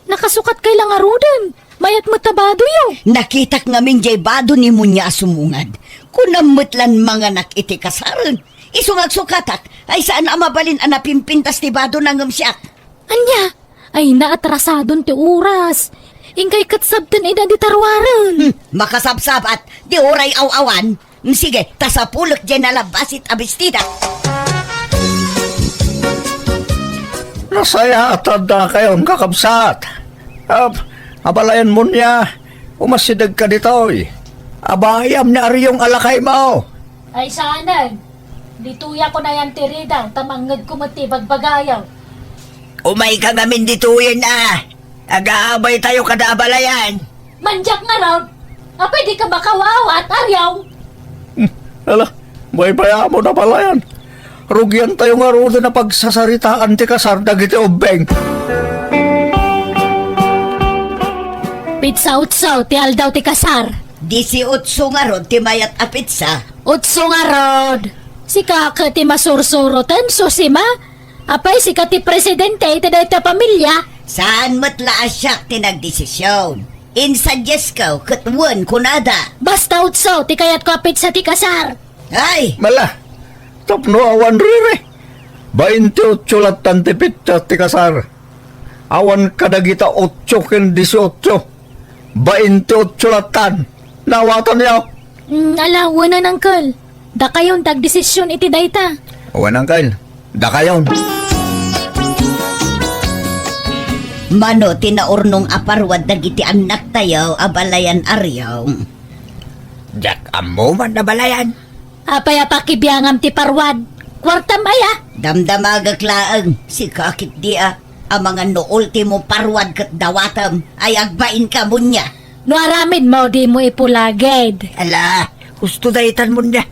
Nakasukat kay la ngaruden. Mayat met a badoyo. Nakitak ngamin jay bado ni Munia a sumungad. Kunam met lan manganak iti kasaren. Isu nga agsukatak, ay saan a mabalin a napimpintas ti badona ngem siak. Ania? Ay, naatrasadon ti oras. Inkay ket sabten ida dita ruaren. Hmm, makasabsabat, di uray aw-awan. Hmm, sige, ta sapulek diay nalabasit a bestida. Nasayaat a addakayon, kakabsat. Ap, abalayan Munia, umasidegka ditoy. Abayam ni Ariong a lakaymo. Ay, saanen. Ditoyak unayan ti rida, ta mangngegko met ti ibagbagayo. Umayka ngamin ditoyen a. Agaabaytayo kada abalayan. Mandiak ngarud. Apay dika makaawat, Ariong? Hmm, ala, Baybay-amon a balayan. Rugiantayo ngaruden a pagsasaritaan ti kasar dagiti ubbing. Petsa otso ti aldaw ti kasar. Disiotso ngarud ti mayat a petsa. Otso ngarud. Sika ket ti masursuroten, Susima? Apay, sika ti presidente iti dayta a pamilia? Saan met la a siak ti nagdesision. Insadiasko ket wen kunada. Basta otso ti kayatko a petsa ti kasar. Ay! Mala, tapno awan riri. Bainte otso lattan ti petsa ti kasar. Awan kadagita otso ken disiotso. Bainte otso lattan. Naawatanyo? Mm, ala, wen, Uncle. Dakayon ti agdesision iti dayta. Wen, Uncle. Dakayon. Mano ti naurnong a parwad dagiti annaktayo a balayan, Ariong? Diak ammo man a balayan. Apay a pakibiangam ti parwad? Kuartam aya? Damdamagek laeng, sika ketdi a, amangan no ultimo parwad ket dawatem ay agbainka munia. No aramidmo, dimo ipulagid. Ala, husto daytan munia.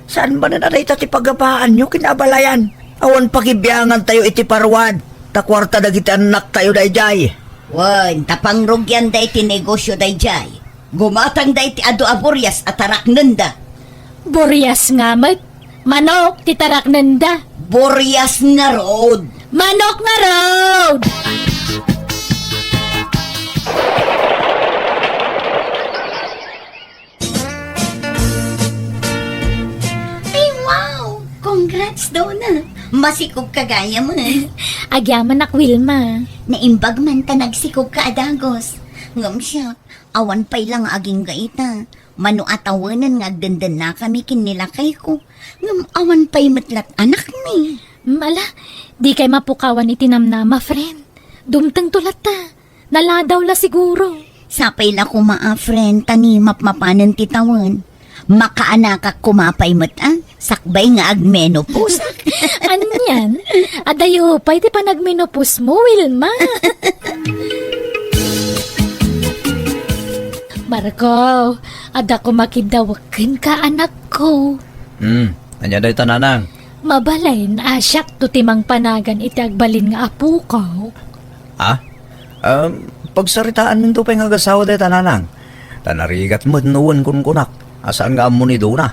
Saan manen a dayta ti pagabaanyo ken abalayan? Awan pakibiangantayo iti parwad, ta kuarta dagiti annaktayo daydiay. Wen, ta pangrugianda iti negosio daydiay. Gumatangda iti adu a burias a taraknenda. Burias nga met? Manok ti taraknenda. Burias ngarud. Manok ngarud! Ay, wow! Congrats, Dona! Masikog ka gayam, eh. Agyamanak, Wilma. Naimbag man ta nagsikog ka a dagus. Ngem siak, awan pay la nga agingga ita. Mano a tawenen nga agdendennakami ken ni lakayko. Ngem awan pay met lat anakmi. Mm, ala, dikay mapukawan iti namnama, friend. Dumtengto latta. Naladaw la siguro. Sapay la koma a, friend, ta ni mapmapanen ti tawen. Makaanakak koma pay met a, sakbay nga agmenopause. Anian? Adayo pay ti panagmenopause mo, Wilma. Marco, adda koma kiddawek kenka, anakko. Hmm, ania dayta, nanang? Mabalin a siakto ti mangpanagan iti agbalin nga apokok. Ah? Um, pagsaritaanminto pay nga agasawa dayta, nanang. Ta narigat met no wen kunkunak a saan nga ammo ni Dona.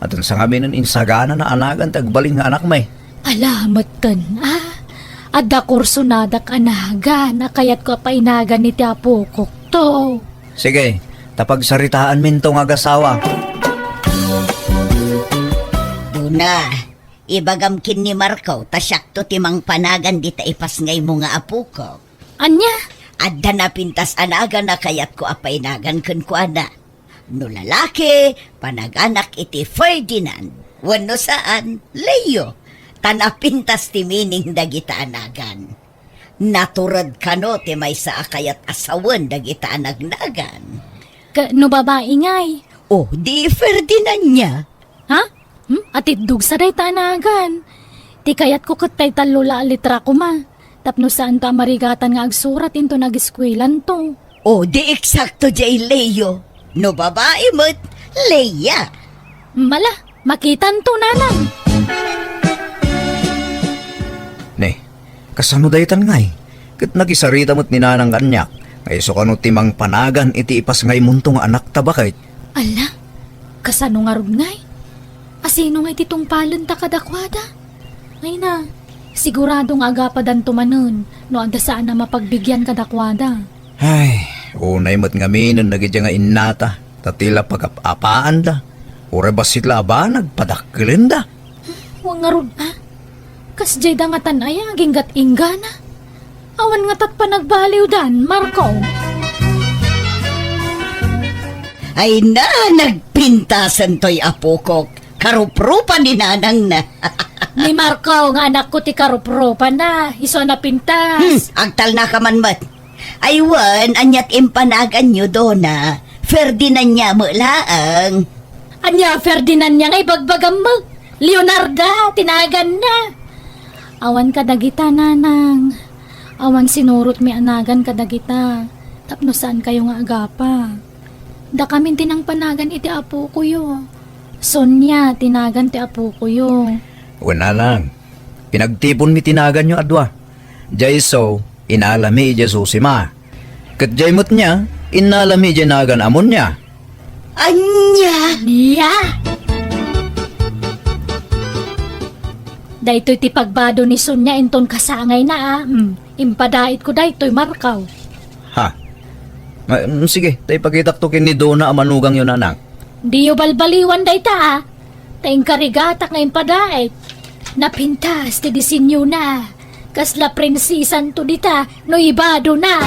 Atin sa ngamin insaganana a nagan ti agbalin nga anakmi. Ala, metten, ah. Adda kursonadak a nagan a kayatko a painagan iti apokokto. Sige, ta pagsaritaanminto nga agasawa. Dona, ibagam ken ni Marco ta siakto ti mangpanagan dita ipasngaymo nga apokok. Ania? Adda napintas a nagan a kayatko a painagan kenkuana. No lalaki, panaganak iti Ferdinand. Wenno saan, Leo. Ta napintas ti meaning dagita a nagan. Natured kano ti maysa a kayat a sawen dagita a nagnagan. Ka-, no babai ngay? O, di Ferdinand nia. Ha? Hmm? Atiddog sa dayta a nagan. Ti kayatko ket tay tallo la a litra koma. Tapno saanto a marigatan nga agsurat inton ageskuelanto. O, di eksakto jay Leo. No babai met, Leia. Mala, makitanto, nanang. Ne, kasano daytan ngay? Ket nakisarita met ni nanang kaniak, nga isu kano ti mangpanagan iti ipasngaymonto nga anakta baket. Ala, kasano ngarud ngay? Asino ngay ti tungpalenta kadakuada? Ay na, sigurado nga agapadanto manen no adda saan a mapagbigian kadakuada. Ay, unay met ngamin dagiti nga innata, ta ti la pagap-apaanda, uray bassit la a banag, padakkelenda. Wen ngarud a, kasdiay da ngatan aya aginggat inggana. Awan ngatat panagbaliwdan, Marco. Ay na, nagpintasen toy apokok. Karupropan ni nanangna. Ni Marco nga anakko ti karupropanna, isu a napintas. Hmm, agtalnaka man met. Ay wen, ania ti impanaganyo, Dona? Ferdinand nia met laeng. Ania Ferdinand nia nga ibagbagam met? Leonarda ti naganna. Awan kadagita, nanang. Awan sinurotmi a nagan kadagita. Tapno saankayo nga agapa. Dakamin ti nangpanagan iti apokoyo. Sonia ti nagan ti apokoyo. Wen, nanang, pinagtiponmi ti naganyo a dua. Diay isu, inalami idiay Susima. Ket diay met nia, innalami idiay nagan a Monia. Ania? Nia? Daytoy ti pagbado ni Sonia inton kasangayna a. Hmm, impadaitko daytoy, Markaw. Ha? Ah, mm, sige, ta ipakitakto ken ni Dona a manugangyo, nanang. Diyo balbaliwan dayta a. Ta inkarigatak nga impadait. Napintas ti disenyona. Kasla prinsesanto dita no ibadona.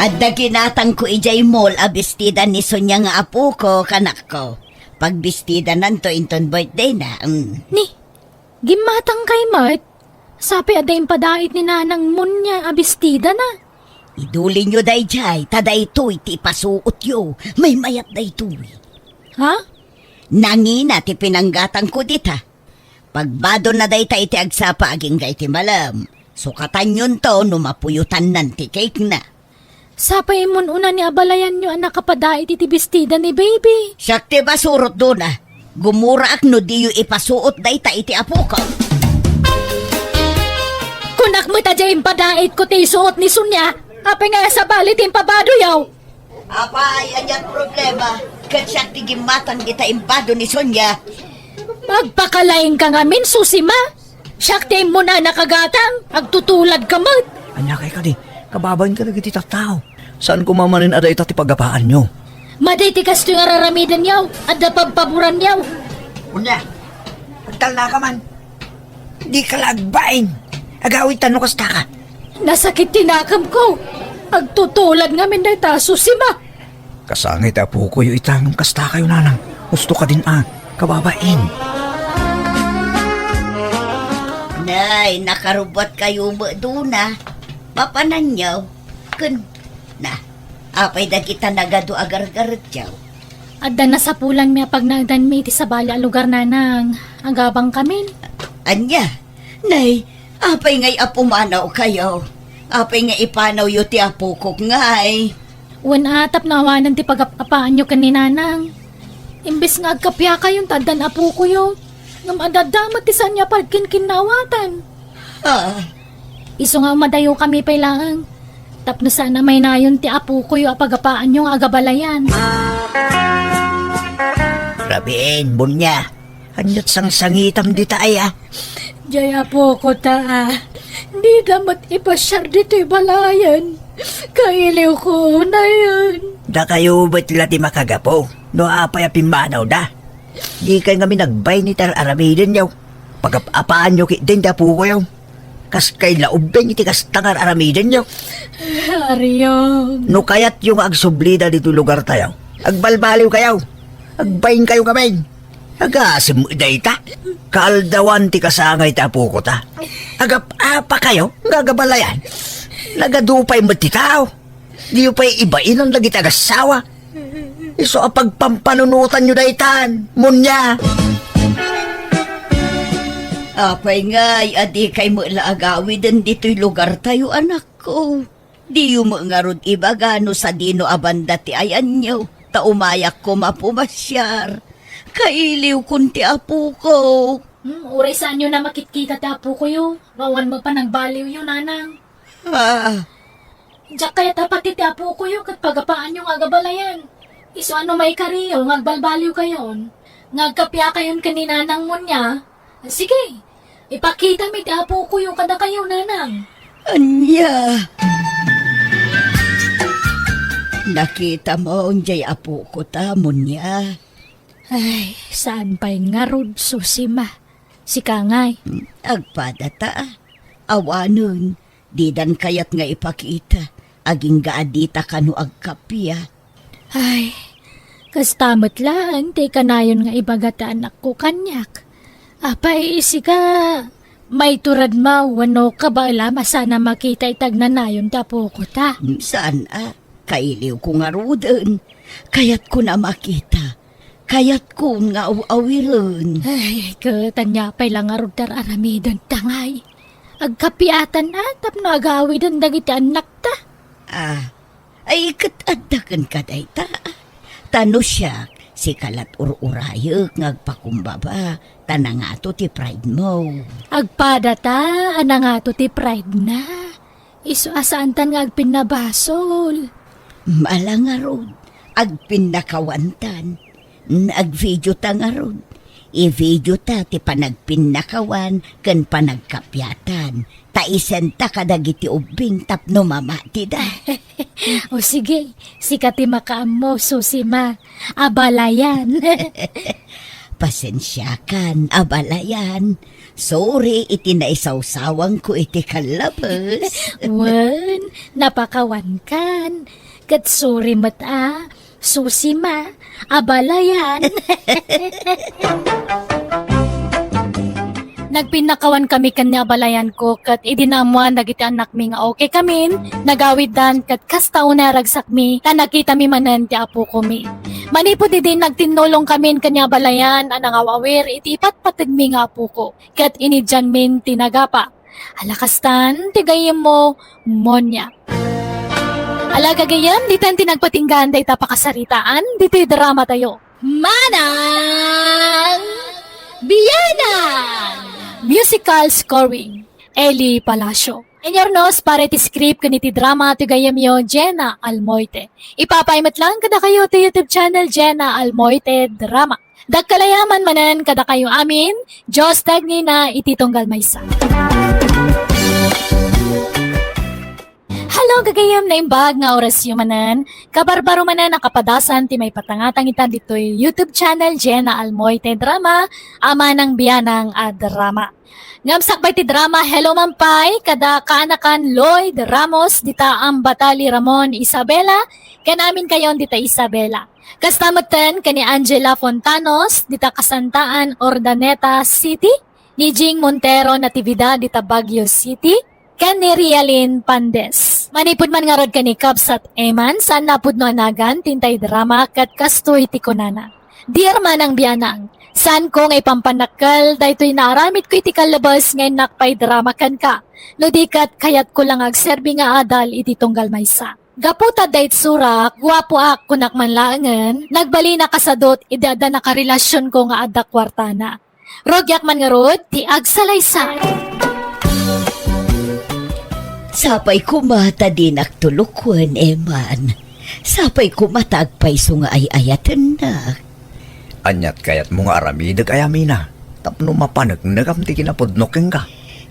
Adda ginatangko idiay mall a bestida ni Sonia nga apoko, kanakko. Pagbistidananto inton birthdayna. Mm. Ni, gimmatangkay met? Sapay adda impadait ni Nanang Monia a bestidana. Idulinyo daydiay, ta daytoy ti ipasuotyo. Maymayat daytoy. Ha? Nangina ti pinanggatangko dita. Pagbadonna dayta iti agsapa agingga iti malem. Sukatanyonto no mapuyotannan ti cake-na. Sapay immun-una ni abalayanyo a nakapadait iti bestida ni baby. Siak ti masurot, Dona. Gumuraak no diyo ipasuot dayta iti apoko. Kunak met a diay impadaitko ti isuot ni Sonia. Apay nga sabali ti impabadoyo? Apay, ania't problema? Ket siak ti gimmatang dita imbado ni Sonia. Agpakalaingka ngamin, Susima. Siak ti immuna a nakagatang, agtutuladka met. Ania kay kadi? Kababainka dagiti tattao. Saan koma manen a dayta ti pagapaanyo? Madi ti kastoy nga raramidenyo, adda pabpaboranyo. Unya, agtalnaka man. Dika la agbain. Agawidtan no kastaka. Nasakit ti nakemko. Agtutulad ngamin dayta, Susima. Kasangay ti apokoyo ita ngem kastakayo, nanang. Husto kadin a, kababain. Nay, nakarubbuatkayo met, Dona. Papananyo. Ken, na, apay dagita nagadu a gargaretyo? Adda nasapulanmi a pagnaedanmi iti sabali a lugar, nanang. Agabangkamin. Ania? Nay, apay ngay a pumanawkayo? Apay nga ipanawyo ti apokok ngay? Wen a, tapno awanen ti pagap-apaanyo ken ni Nanang. Imbes nga agkapiakayon ta addan apokoyo, ngem adda met ti saan nga pagkinkinnaawatan. Ah. Isu nga umadayokami pay laeng, tapno saan a maynayon ti apokoyo a pagapaanyo nga agabalayan. Rabin, Monia. Ania't sangsangitam dita aya? Diay apokota a. Dida met ipasiar ditoy balayen. Kailiwko unayen. Dakayo met la ti makagapu. No apay a pimmanawda? Dikay ngamin agbain iti ar-aramidenyo. Pagap-apaanyo ketdin ti apokoyo. Kaskay la ubbing iti kasta nga ar-aramidenyo. Ariam. No kayatyo nga agsublida ditoy lugartayo, agbalbaliwkayo. Agbainkayo ngamin. Agasem dayta. Kaaldawan ti kasangay ti apokota. Agap-apakayo nga agabalayan. Nagadu pay met ti tao. Diyo pay ibainan dagiti agassawa. Isu a pagpampanunotanyo daytan, Monia. Apay ngay a dikay met la agawiden ditoy lugartayo, anakko? Diyo met ngarud ibaga no sadino a banda ti ayanyo, ta umayak koma pumasiar. Kailiwkon ti apokok. Hmm, uray saanyo a makitkita ti apokoyo, no awan met panagbaliwyo, nanang. Ah. Diak kayat a pati ti apokoyo ket pagapaanyo nga agabalayan. Isu a no maikariyo nga agbalbaliwkayon, nga agkapiakayon ken ni Nanang Monia, sige, ipakitami ti apokoyo kadakayo, nanang. Ania? Nakitamo diay apokota, Monia? Ay, saan pay ngarud, Susima? Sika ngay? Agpadata. Awanen, didan kayat nga ipakita. Agingga a dita kano agkappia. Ay, kasta met laeng ti kanayon nga ibaga ti anakko kaniak. Apay, sika, maituredmo wenno kabaelam a saan a makita iti agnanayon ti apokota? Mm, saan a, kailiwko ngaruden. Kayatkon a makita. Kayatkon nga aw-awiren. Ay, ket ania pay la ngarud ti ar-aramidenta ngay? Agkappiatan a tapno agawiden dagiti annakta. Ah, ay, ket adda kenka dayta. Ta no siak, Sika lat ur-urayek nga agpakumbaba, ta nangato ti pride mo. Agpadata a nangato ti pride na. Isu a saantan nga agpinnabasol. Mala ngarud, agpinnakawantan. N-, agvideota ngarud. Ivideota ti panagpinnakawan ken panagkapiatan. Ta isenta kadagiti ubbing tapno mamatida. O sige, sika ti makaammo, Susima. Abalayan. Pasensiakan, abalayan. Sorry iti naisawsawangko iti kallabes. Wen, napakawankan. Ket sorry met a, Susima, abalayan. Nagpinnakawan kami ken ni abalayanko, ket idi naammoan dagiti annakmi nga okay kamin, nagawiddan, ket kasta unay a ragsakmi, ta nakitami manen ti apokomi. Manipud idi nagtinnulong kamin ken ni abalayan a nangaw-awir iti ipatpategmi nga apoko, ket inidianmin ti nagapa. Ala kastan ti gayyemmo, Monia. Ala gagayyem, ditan ti nagpatinggaan dayta pakasaritaan, ditoy drama tayo. Manang Bianang! Musical scoring, Eli Palacio. Inyurnos para iti script ken iti drama ti gayyemyo, Jenna Almoite. Ipapay met lang kadakayo ti YouTube channel, Jenna Almoite Drama. Dakkel a yaman manen kadakayo amin, Dios tagnina iti tunggal maysa. Hello, gagayyem, naimbag nga orasyo manen. Kabarbaro manen a kapadasan ti maipatangatang ita ditoy YouTube channel, Jenna Almoite Drama, a Manang Bianang a Drama. Ngem sakbay ti drama, hello man pay kada kaanakan Lloyd Ramos, dita Ambatali Ramon Isabela, ken aminkayon dita Isabela. Kasta metten ken ni Angela Fontanos, dita Kasantaan, Urdaneta City, ni Jing Montero Natividad, dita Baguio City, ken ni Rialin Pandes. Manipud man ngarud ken ni Kabsat Eman, saan napudno a nagan ti intay drama ket kastoy ti kunana, "Dear Manang Bianang, saanko nga ipampannakkel daytoy naaramidko iti kallabes nga innak pay drama kenka. No di ket kayatko la nga agserbi nga adal iti tunggal maysa. Gapu ta adda itsurak, guapoak, kunak man laengen, nagbalin a kasadut idi adda nakarelasionko nga adda kuartana. Rugiak man ngarud ti agsalaysay." Sapay koma ta dinak tulokuen, Eman. Sapay koma ta agpayso nga ay-ayatennak. Aniat kayatmo nga aramidek, Amina, tapno mapaneknekam ti kinapudnok kenka?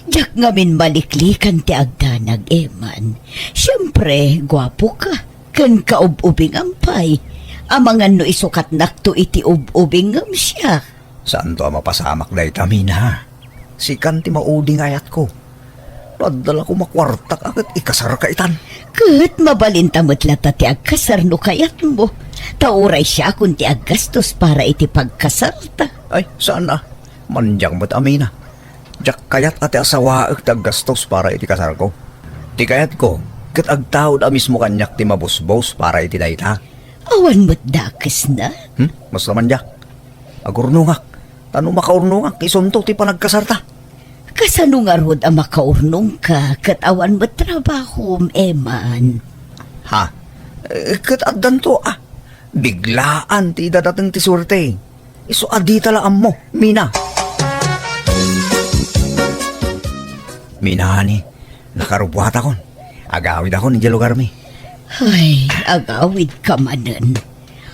Diak ngamin maliklikan ti agdanag, Eman. Siempre, guapoka, ken kaub-ubingam pay. Amangan no isukatnakto iti ub-ubingngem siak. Saanto a mapasamak dayta, Mina. Sikan ti maudi nga ayatko. No adda la koma kuartak a ket ikasarka itan. Ket mabalinta met latta ti agkasar no kayatmo. Ta uray siakon ti aggastos para iti pagkasarta. Ay, saan a. Mandiak met, Amina. Diak kayat a ti asawaek ti aggastos para iti kasarko. Ti kayatko, ket agtaud a mismo kaniak ti mabusbos para iti dayta. Awan met dakesna. Hmm? Masla man diak. Agurnongak. Ta no makaurnongak, isunto ti panagkasarta. Kasano ngarud a makaurnongka ket awan met trabahom, Eman? Ha? Eh, ket addanto, ah. Biglaan ti idadateng ti suerte. Isu a dita la ammo, Mina. Mina, honey, nakarubuatakon. Agawidakon idiay lugarmi. Ay, agawidka manen.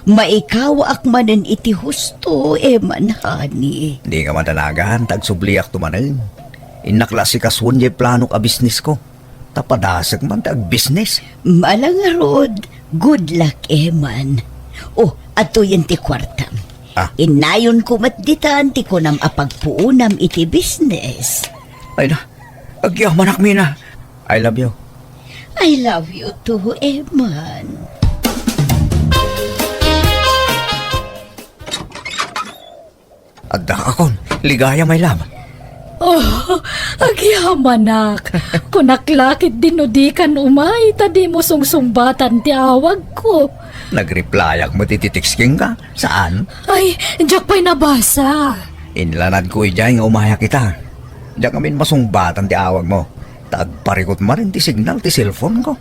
Maikawaak manen iti husto, Eman, honey. Dika madanagan, ta agsubliakto manen. Innak la asikasuon diay planok a bisnesko. Ta padasek man ti agbisnes. Mala ngarud, good luck, Eman. Oh, adtoyen ti kuartam. Ah. Innayonko met ditan ti kunam a pagpuonam iti bisnes. Ay na, agyamanak, Mina. I love you. I love you too, Eman. Adda akon, ligaya, my love. Oh, agyamanak. Kunak la ketdi no dikan umay, ta dimo sungsungbatan ti awagko. Nag-replyak met iti text kenka, saan? Ay, diak pay nabasa. Inlanadko idiay nga umayak ita. Diak ngamin masungbatan ti awagmo. Ta agparikut manen ti signal ti cellphone ko.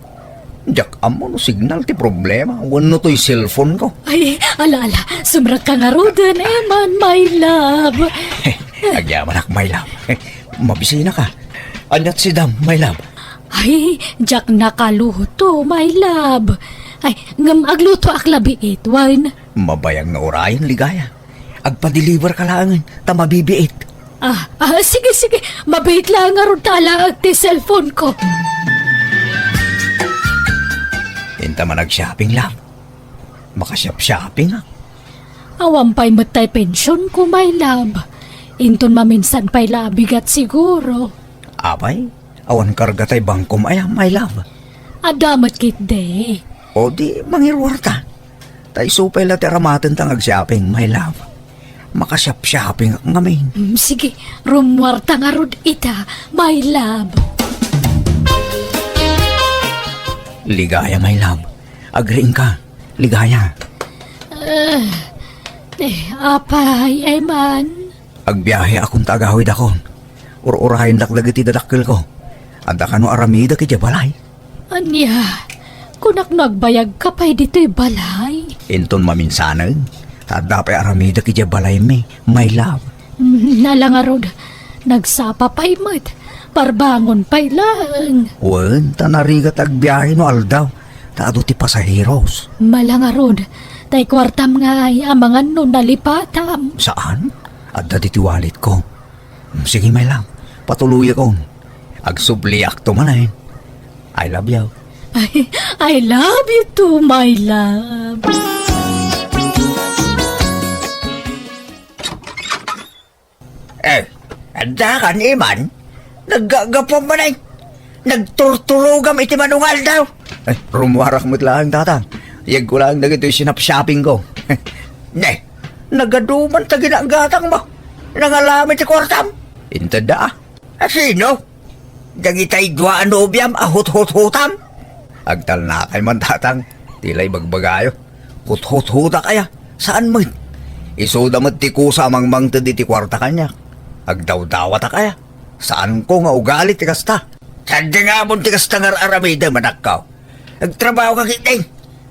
Diak ammo no signal ti problema wenno toy cellphone ko. Ay, ala, ala. Sumrekka ngaruden, Eman, my love. Agyamanak, my love. Mabisina ka. Aniat sidam, my love? Ay, diak nakaluto, my love. Ay, ngem aglutoak la biit, wen? Mabayag nga urayen, Ligaya. Agpa-deliver ka laengen, ta mabibiit. Ah, ah, sige, sige. Mabiit laeng ngarud ta alaek ti cellphone ko. Inta man ag-shopping, love. Makasiap-shopping, ah. Awan pay met tay pension ko, my love. Inton maminsan pay la a bigat siguro. Apay, awan karga tay bangkom aya, my love? Adda met ketdi. O di, mangiruarta. Ta isu pay la ti aramaten ta nga ag-shopping, my love. Makasiap-shopping ak ngamin. Mm, sige, rummuarta ngarud ita, my love. Ligaya, my love. Agriingka. Ligaya. Ah, eh, apay, Eman? Agbiahe akon ta agawidakon. Ur-urayendak dagiti dadakkelko. Adda kano aramidek idiay balay? Ania, kunak no agbayagka pay ditoy balay? Inton maminsanen, ta adda pay aramidek idiay balaymi, my love. Mm, ala ngarud, nagsapa pay met, parbangon pay laeng. Wen, ta narigat agbiahe no aldaw, ta adu ti pasaheros. Ala ngarud, tay kuartam ngay, amangan no nalipatam. Saan? Adda ditoy walletko. Sige, my love. Patuluyakon. Agsubliakto manen. I love you. I, I love you too, my love. Eh, adda kan, Eman? Naggagapuam manen. Nagturturogam iti manungaldaw. Eh, rummuarak met laeng, tatang. Yegko laeng dagitoy sinapsapingko. Ne, nagaduman ta ginagatangmo. Nangalam iti kuartam. Inted a. A sino? Dagitay dua a nobiam a huthuthutam? Agtalnakay man, tatang. Ti la ibagbagayo. Huthuthutak aya. Saan met. Isuda met ti kusa a mangmangted iti kuarta kaniak. Agdawdawatak aya. Saanko nga ugali ti kasta. Saan nga amon ti kasta nga ar-aramidem, anakko? Agtrabaho ka ketdi.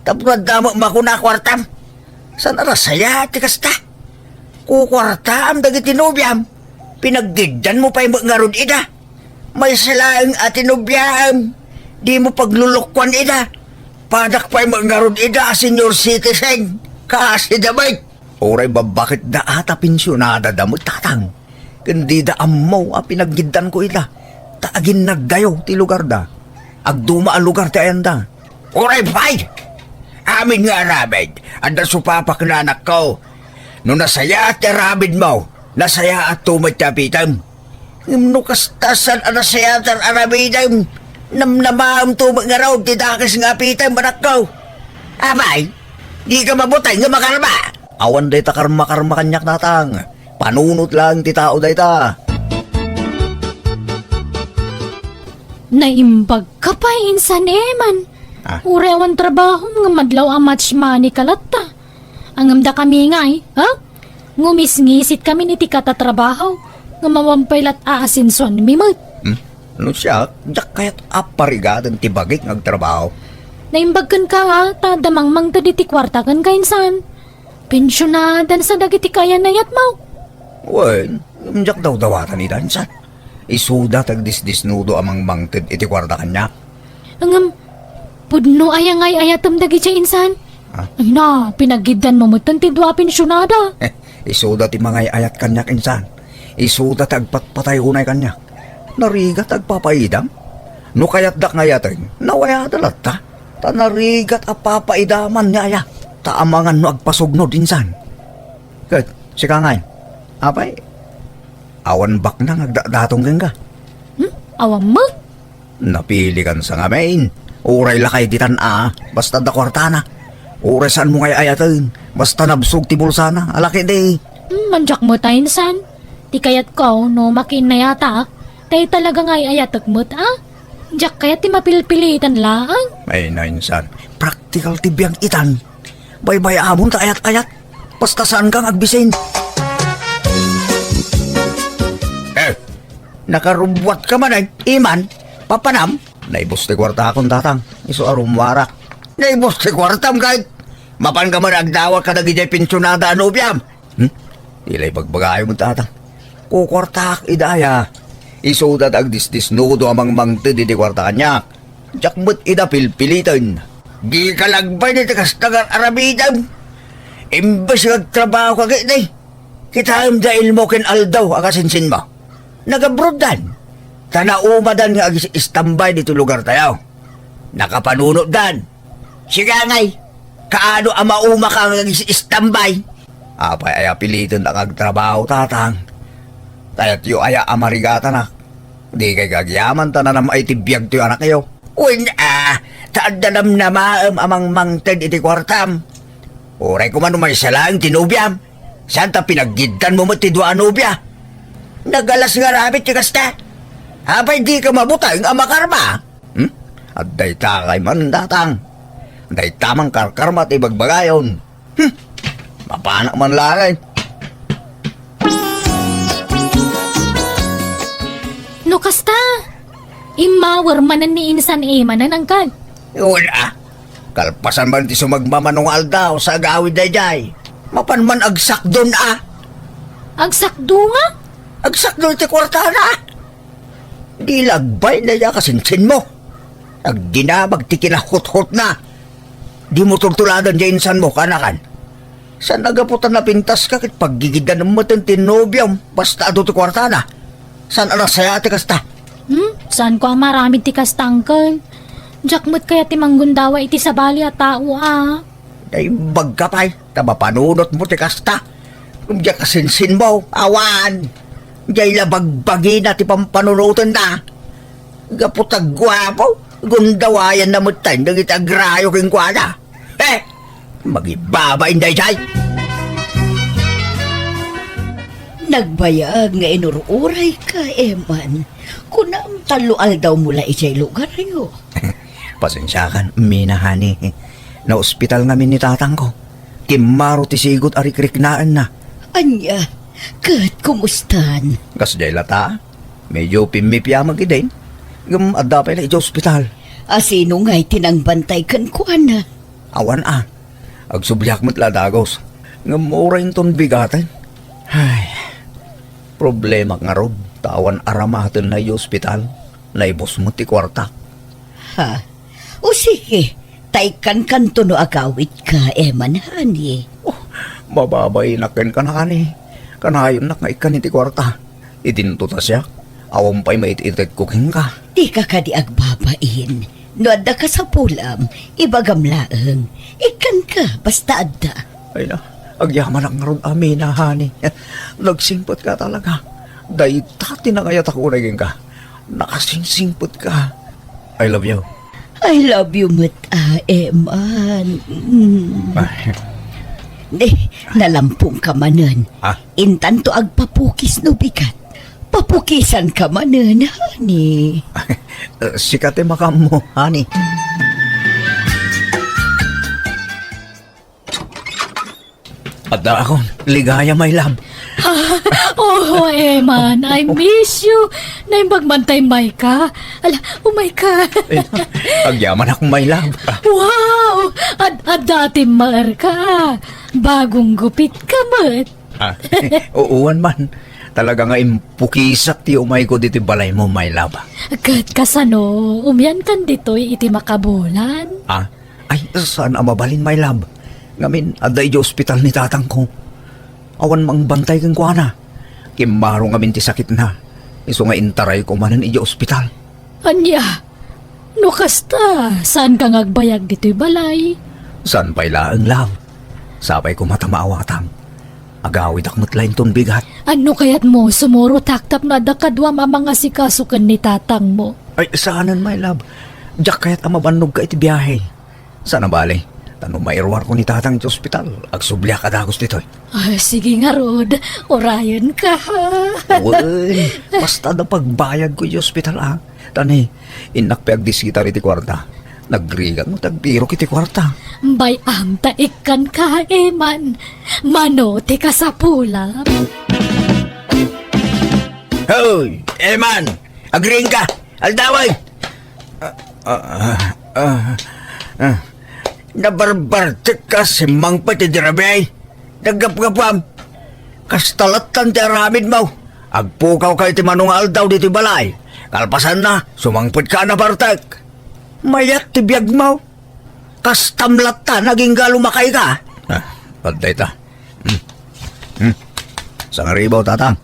Tapno adda met makuna a kuartam. Saan a nasayaat ti kasta? Kukuartaam dagiti nobiam. Pinaggiddanmo pay met ngarud ida. Maysa laeng a ti nobiam. Dimo paglulukkuan ida. Padak pay met ngarud ida a senior citizen. Kaasi da met. Uray babbaketda a ta pensionadada met, tatang. Ken dida ammo a pinaggiddanko ida. Ta aginnaddayo ti lugarda. Agduma a lugar ti ayanda. Uray pay! Amin nga aramid, adda supapak, anakko. No nasayaat ti aramidmo, nasayaatto met ti apitem. Ngem no kasta, saan a nasayaat ti ar-aramidem, namnamaemto met ngarud ti dakes nga apitem, anakko. Apay, dika mabuteng nga makarma? Awan dayta karma-karma kaniak, tatang. Panunot laeng ti tao dayta. Naimbagka pay insan, Eman. Ah. Uray awan trabahom nga madlaw a match money ka latta. Ngem dakami ngay, ha? Ngumisngisit kami iti katatrabaho, ngem awan pay lat a asensuanmi met. Hmm? No siak, diak kayat a parigaten ti bagik nga agtrabaho. Naimbag kenka, ha, ta adda mangmangted iti kuarta kenka insan. Pensionada sa dagiti kayan-ayatmo. Wen, ngem diak dawdawatan ida insan. Isuda ti agdisdisnudo a mangmangted iti kuarta kaniak. Ngem, pudno aya nga ay-ayatem dagidiay insan? Ha? Ay na, pinagiddanmo metten ti dua a pensionada. Isuda ti mangay-ayat kaniak insan. Isuda ti agpatpatay unay kaniak. Narigat ti agpapaidam. No kayatdak nga ayaten, nawayada latta. Ta narigat a papaidaman ni aya. Ta amangan no agpasugnod insan. Ket, sika ngay, apay, awan baknang agdatdatong kenka? Hmm? Awan met? Napilikan sa ngamin. Uray lakay ditan a, basta adda kuartana. Uray saanmo nga ay-ayaten, basta nabsog ti bulsana, alaki di. Hmm, mandiak met a insan. Ti kayatko, no makinnayatak, tay talaga nga ay-ayatek met a. Diak kayat ti mapilpilitan laeng. Ay, nainsan. Praktikal ti biag itan. Baybay-amon ta ayat-ayat. Basta saanka nga agbisin. Eh, nakarubbuatka manen, Iman, papanam? Naibus ti kuartakon, tatang. Isu a rummuarak. Naibus ti kuartam, ket mapanka man agdawat kadagiti pensionada a nobiam. Hmm? Ila ibagbagayo met, tatang. Kukuartaak ida aya. Isuda ti agdisdisnudo a mangmangted iti kuarta kaniak. Diak met ida pilpiliten. Dika lagbay iti kasta nga aramidem. Imbes nga agtrabaho ka ketdi, kitaem da ilmo ken aldaw a kasinsinmo. Nagabroddan. Ta naumadan nga agis-istambay ditoy lugartayo. Nakapanunotdan. Siak ngay, kaano a maumaka nga agis-istambay? Apay aya piliten a agtrabaho, tatang? Kayatyo aya a marigatanak? Dikay agyaman ta nanam-ay ti biagtoy anakyo. Wen a, ta adda namnamaem a mangmangted iti kuartam. Uray koma no maysa laeng ti nobiam, saan ta pinaggiddanmo met ti dua a nobia? Nagalas nga aramid ti kasta. Apay dika mabuteng a makarma? Hmm? Adda itakay man, tatang. Dayta man karkarma ti bagbagayon. Hmm. Mapanak man laeng. No kasta, immawer manen ni insan Emanen, angkel. Wen a. Kalpasan man ti sumagmamano nga aldaw sa agawid daydiay. Mapan man agsakdon a. Agsakdo nga? Agsakdo iti kuartana. Di lagbay daydiay a kasinsinmo. Agdinamag ti kinahuthotna. Dimo tultuladan diay insanmo, kaanakan. Saan a gapu ta napintaska ket paggigiddan metten ti nobiom basta adu ti kuartana? Saan a nasayaat ti kasta? Hmm? Saanko a maaramid ti kasta, angkel. Diak met kayat ti manggundawa iti sabali a tao a. Naimbagka pay ta mapanunotmo ti kasta. Ngem diay kasinsinmo, awan. Diay la bagbagina ti pampanunotenda. Gapu ta guapo, gundawayanna metten dagiti agrayo kenkuana. Eh, magibabain daydiay. Nagbayag nga inur-urayka, Eman. Kunam, tallo aldawmo la idiay lugaryo. Pasensiakan, Mina, honey. Naospital ngamin ni tatangko. Kimmaro ti sigud a rikriknaenna. Ania, ket kumustan? Kasdiay lata. Medyo pimmipiamak idin. Ngem adda pay la idiay ospital. A sino ngay ti nangbantay kenkuana? Awan a. Agsubliak met la a dagus. Ngem uray inton bigaten. Ay, problemak ngarud, ta awan aramatenna idiay ospital. Naibus met ti kuarta. Ha? O sige, ta ikkankanto no agawidka, Eman, honey. Oh, mababainak kenka, honey. Kanayonnak nga ikkan iti kuarta. Idinto ta siak, awan pay maitit-itedko kenka. Dika kadi agbabain. No adda kasapulam, ibagam laeng. Ikkanka, basta adda. Ay na, agyamanak ngarud a Mina, honey. Nagsimpet ka talaga. Dayta ti nangayatak unay kenka. Nakasingsingpet ka. I love you. I love you met, a, Eman. Mm. Ay. Eh, nalampong ka manen. Ah? Intanto agpapukis no bigat. Papukisan ka manen, honey. Eh, sika ti makaammo, honey. Addaakon, ligaya, my love. Ah, oh, Eman, I miss you. Naimbag man tay mayka. Ala, umay ka. Eh, agyamanak, my love. Wow! Ad adda ti maer ka. Bagong gupit ka met. Ah, uwan man. Talaga nga impukisak ti umayko ditoy balaymo, my love. Ket kasano, umian kan ditoy iti makabulan? Ah, Ay, saan a mabalin, my love. Ngamin, adda idiay ospital ni tatangko. Awan mangbantay kenkuana. Kimmaro ngamin ti sakitna. Isu nga intarayko manen idiay ospital. Ania? No kasta, saanka nga agbayag ditoy balay? Saan pay laeng, love. Sapay koma ta maawatam. Agawidak met la inton bigat. Ano kayatmo, sumurotak tapno adda kaduam a mangasikaso ken ni tatangmo? Ay, saanen, my love. Diak kayat a mabannogka iti biahe. Saan a bale, ta no mairuarko ni tatang iti ospital, agsubliak a dagus ditoy. Ah, sige ngarud, urayenka, ha? Wen, basta adda pagbayadko iti ospital, a. Ta ni, innak pay agdisgitar iti kuarta. Nagrigak met agbirok iti kuarta. Bay-am ta ikkanka, Eman. Mano ti kasapulam? Hoy, Eman! Agriingka! Aldawen! Ah, ah, ah, ah. Nabarbartek ka, simmangpet ti dirabi. Naggapgapam. Kasta lattan ti aramidmo. Agpukaw ka iti mano nga aldaw ditoy balay. Kalpasanna, sumangpet ka a nabartek. Mayat ti biagmo. Kastam latta, nagingga lumakay ka. Ah, pantay ta. Hmm. Hmm. Sangaribaw, tatang.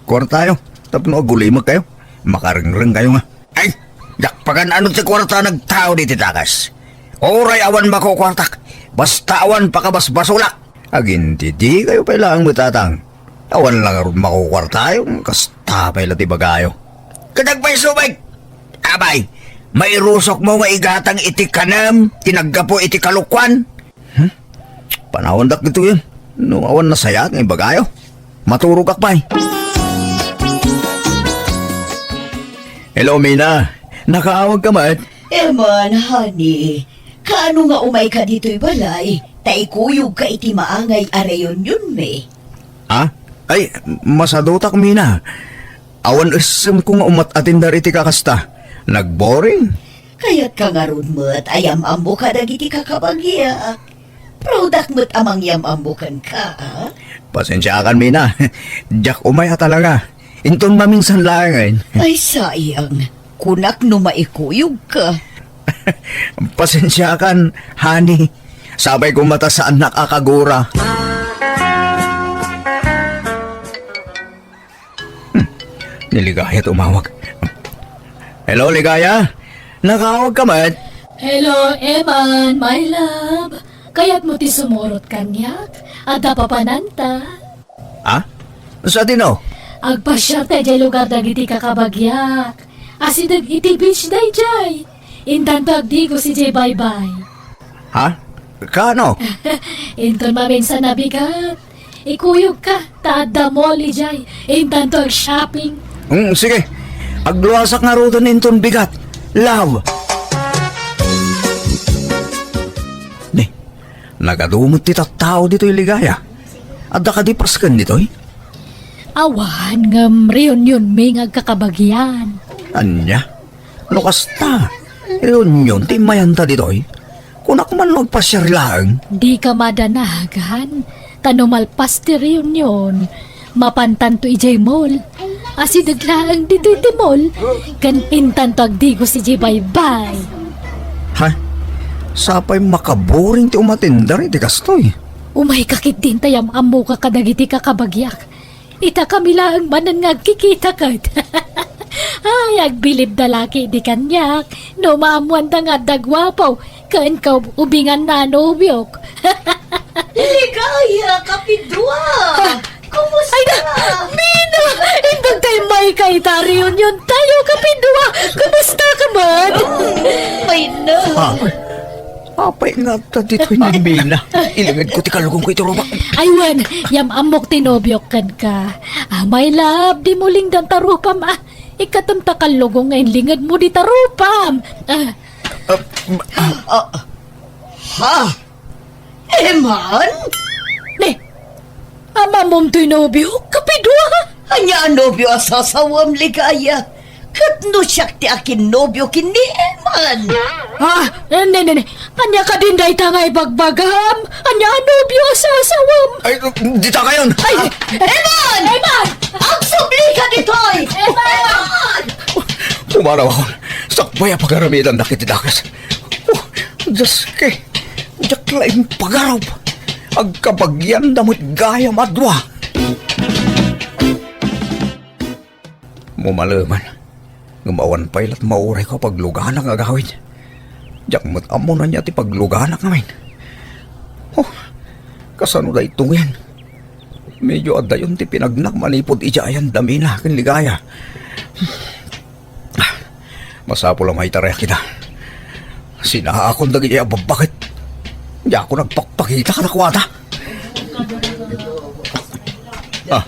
Kuwartayo. Tapno agulimek kayo. Makarengreng kayo nga. Ay, dakpakan ano ti kuwarta nagtao diti takas. Uray awan makukuartak. Basta awan pakabasbasolak. Agintidi kayo pay laeng met, tatang. Awan la ngarud makukuartayo, kasta pay la ti ibagayo. Kadagpay subay! Abay, mairusokmo nga igatang iti kanem ti naggapu iti kalokuan? Hmm? Panawandak ditoyen. No awan nasayaat nga ibagayo, maturogak pay. Hello, Mina. Nakaawag ka met? Eman, honey. Kaano nga umay ka ditoy balay? Ta ikuyog ka iti maangay a reunion mi. Ha? Ay, masadutak, Mina. Awan essem ko nga umat-atender iti kakasta. Nagboring. Kayat ka ngarud met a yam-ammo kadagiti kakabagiak. Proud-ak met a mangyam-ammo kenka, a? Pasensiakan, Mina. Diak umay a talaga. Inton maminsan laengen. Ay, sayang. Kunak no maikuyog ka. Pasensiakan, honey. Sapay koma ta saannak a kagura. Hmm. Ni Ligaya ti umawag. Hello, Ligaya? Nakaawag ka met? Hello, Eman, my love. Kayatmo ti sumurot kaniak? Adda papananta. Ha? Sadino? Agpasiar ta idiay lugar dagiti kakabagiak. Asideg iti beach daydiay. Intanto agdigos idiay baybay. Ha? Kaano? Inton maminsan a bigat, ikuyog ka, ta adda mall idiay. Intanto ag-shopping. Mm, sige. Agluasak ngaruden inton bigat. Love. Ni, nagadu met ti tattao ditoy, Ligaya. Adda kadi pasken ditoy? Awan, ngem reunion mi nga agkakabagian. Ania? No kasta, reunion ti immayanta ditoy? Kunak man no agpasiar laeng. Dika madanagan, ta no malpas ti reunion, mapantanto idiay mall. Asideg laeng ditoy ti mall, ken intanto agdigos idiay baybay. Ha? Sapay makaboring ti umatender iti kastoy. Umayka ketdin ta yam-ammoka kadagiti kakabagiak. Ita kami laeng manen nga agkikita ket. Ay, agbilibda la ketdi kaniak no maammoanda nga adda guapo ken kaubinganna a nobiok. Ligaya, kapidua! Kumusta? Ay na! Mina! Imbag tayo may kaita reunion tayo, kapidua! Kumusta ka man? Ay na! Ah. Apay nga adda ditoy ni Mina? Ilingedko ti kallugongko iti rupak. Ay wen, yam-ammok ti nobiok kenka. Ah, my love, dimo lingdan ta rupam, ah. Ikkatem ta kallugong nga inlingedmo dita rupam. Ah. Ah, ah. Ha? Eman? Ne, Amamom toy nobiok, kapidua? Ania a nobio a sasawem, Ligaya? Ket no siak ti akinnobio ken ni Eman? Ah, ne, ne, ne. Ania kadin dayta nga ibagbagam? Ania a nobio a sasawem? Ay, dita kayon. Ay, Eman! Eman! Agsubli ka ditoy! Eman! Pumanaw ako. Sakbay a pagaramidan dakiti dakes. Oh, Diyos ke, diak la impagarup. Agkabagianda met gayam a dua. Mumaleman, ngem awan pay lat maurayko a pagluganak nga agawid. Diak met ammo no ania ti pagluganak ngamin. Oh, kasano daytoyen? Medyo adayon ti pinagnak manipud idiay ayan da Mina ken Ligaya. Masapul a maitarayak ida. Sinaakon dagiti ababbakit. Diakon agpakpakita kadakuada. Ah.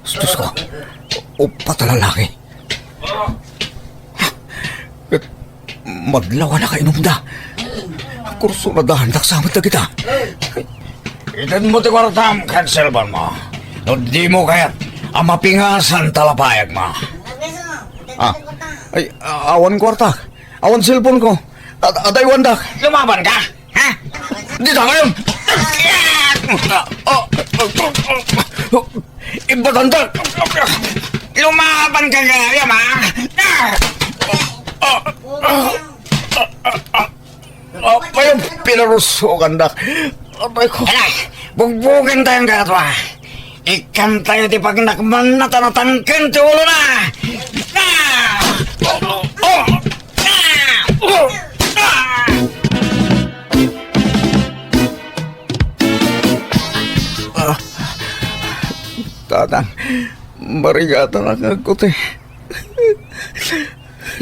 Diyos ko. Uppat a lalaki. Ket madlaw a nakainumda. Kursunadaandak sa met dagita. Idenmo ti kuartam ken cellphone mo. No dimo kayat, A mapingasan ta la pay, Agma. Ah. Ay, a-, awan kuarta. Awan cellphone ko. At, atay wanda. Lumaban ka? Ha? Di ta ngayon. Oh, oh, oh, oh. Ibatanta. Lumaban ka ngayon, ha? Ah! Oh, oh, oh, oh, oh. Apay, pinarusokan da. Apay ko. Ala, bugbugan tayo nga ato, ah. Ikan tayo ti pagnakman na tanatangken ti ulo na. Ah! Oh! Ah! Oh! Ah! Ah, Tatang, marigatan ak nga agkuti.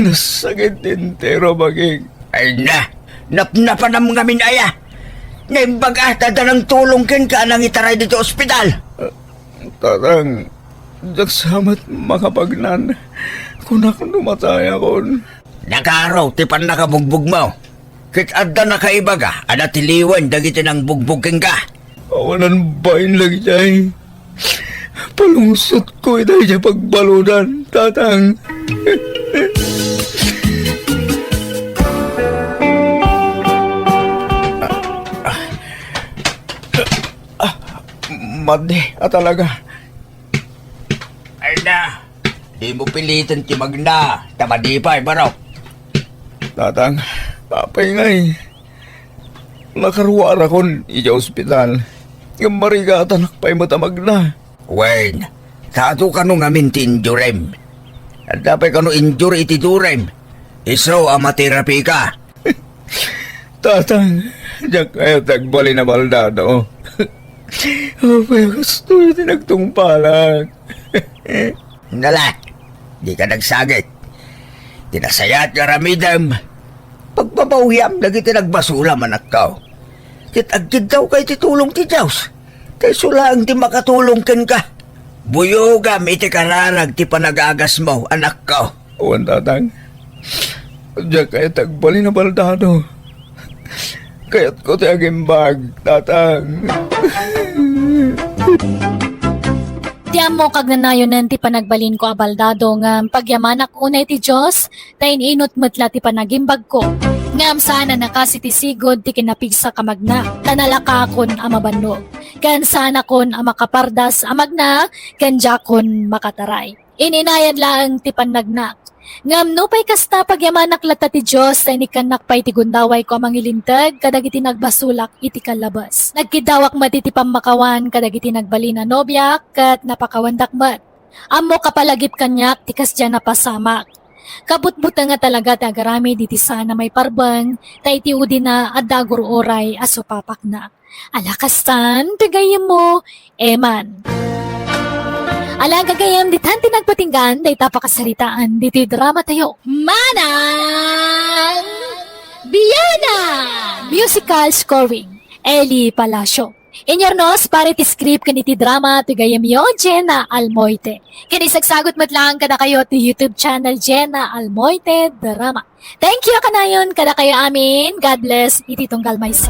Nasakit ti entero a bagik. Ay na, napnapanam ngamin aya. Naimbag a ta adda nangtulong kenka a nangitaray ditoy ospital. Tatang, diak sa met makapagnan. Kunak no matayakon. Nakaro ti pannakabugbog mo. Ket adda nakaibaga a natiliwen dagiti nangbugbog kenka. Awanan bain dagiti ay palungsotko ita idiay pagbaludan, Tatang. Ah, madi a talaga. Ay na, di mo piliten ti magna, ta madi pay, barok. Tatang, apay ngay? Nakaruarakon idiay ospital. Ngem marigatanak pay met a magna. Wen, ta adu kano ngamin ti injurim? Adda pay kano injury iti durem? Isu a materapi ka. Tatang, diak kayat ti agbalin a baldado. Apay, kastoy ti nagtungpalak. Nala, dika nagsagit. Ti nasayaat nga aramidem, pagbabawiam dagiti nagbasolam, anakko. Ket agkiddawka iti tulong ti Dios, ta isu laeng ti makatulong kenka. Buyogam iti kararag ti panagagasmo, anakko. Wen, Tatang. Diak kayat ti agbalin a baldado. Kayatko ti agimbag, Tatang. Ti ammok agnanayonen ti panagbalinko a baldado ngem pagyamanak unay ti Dios, ta in-inut met la ti panagimbagko. Ngem saan a nakasi ti sigud ti kinapigsak a magna, ta nalakaakon a mabannog. Ken saanakon a makapardas a magna, ken diakon makataray. Ininayad laeng ti pannagnak. Ngem nupay kasta, pagyamanak latta ti Dios ta inikkannak pay ti gundawayko a mangilinteg kadagiti nagbasolak iti kallabes. Nagkiddawak met iti pammakawan kadagiti nagbalin a nobiak ket napakawandak met. Ammok a palagip kaniak ti kasdiay a napasamak. Kabutbuteng a talaga ti agaramid iti saan a maiparbeng, ta iti udina adda agur-uray a supapakna. Ala kastan, ti gayyemmo, Eman. Ala gagayyem, ditan ti nagpatinggaan dayta pakasaritaan ditoy drama tayo. Manang Biana! Musical scoring, Eli Palacio. Inyurnos para iti script ken iti drama ti gayyemyo, Jenna Almoite. Ken isagsagut met laeng kadakayo ti YouTube channel, Jenna Almoite Drama. Thank you kanayon kadakayo amin. God bless iti tunggal maysa.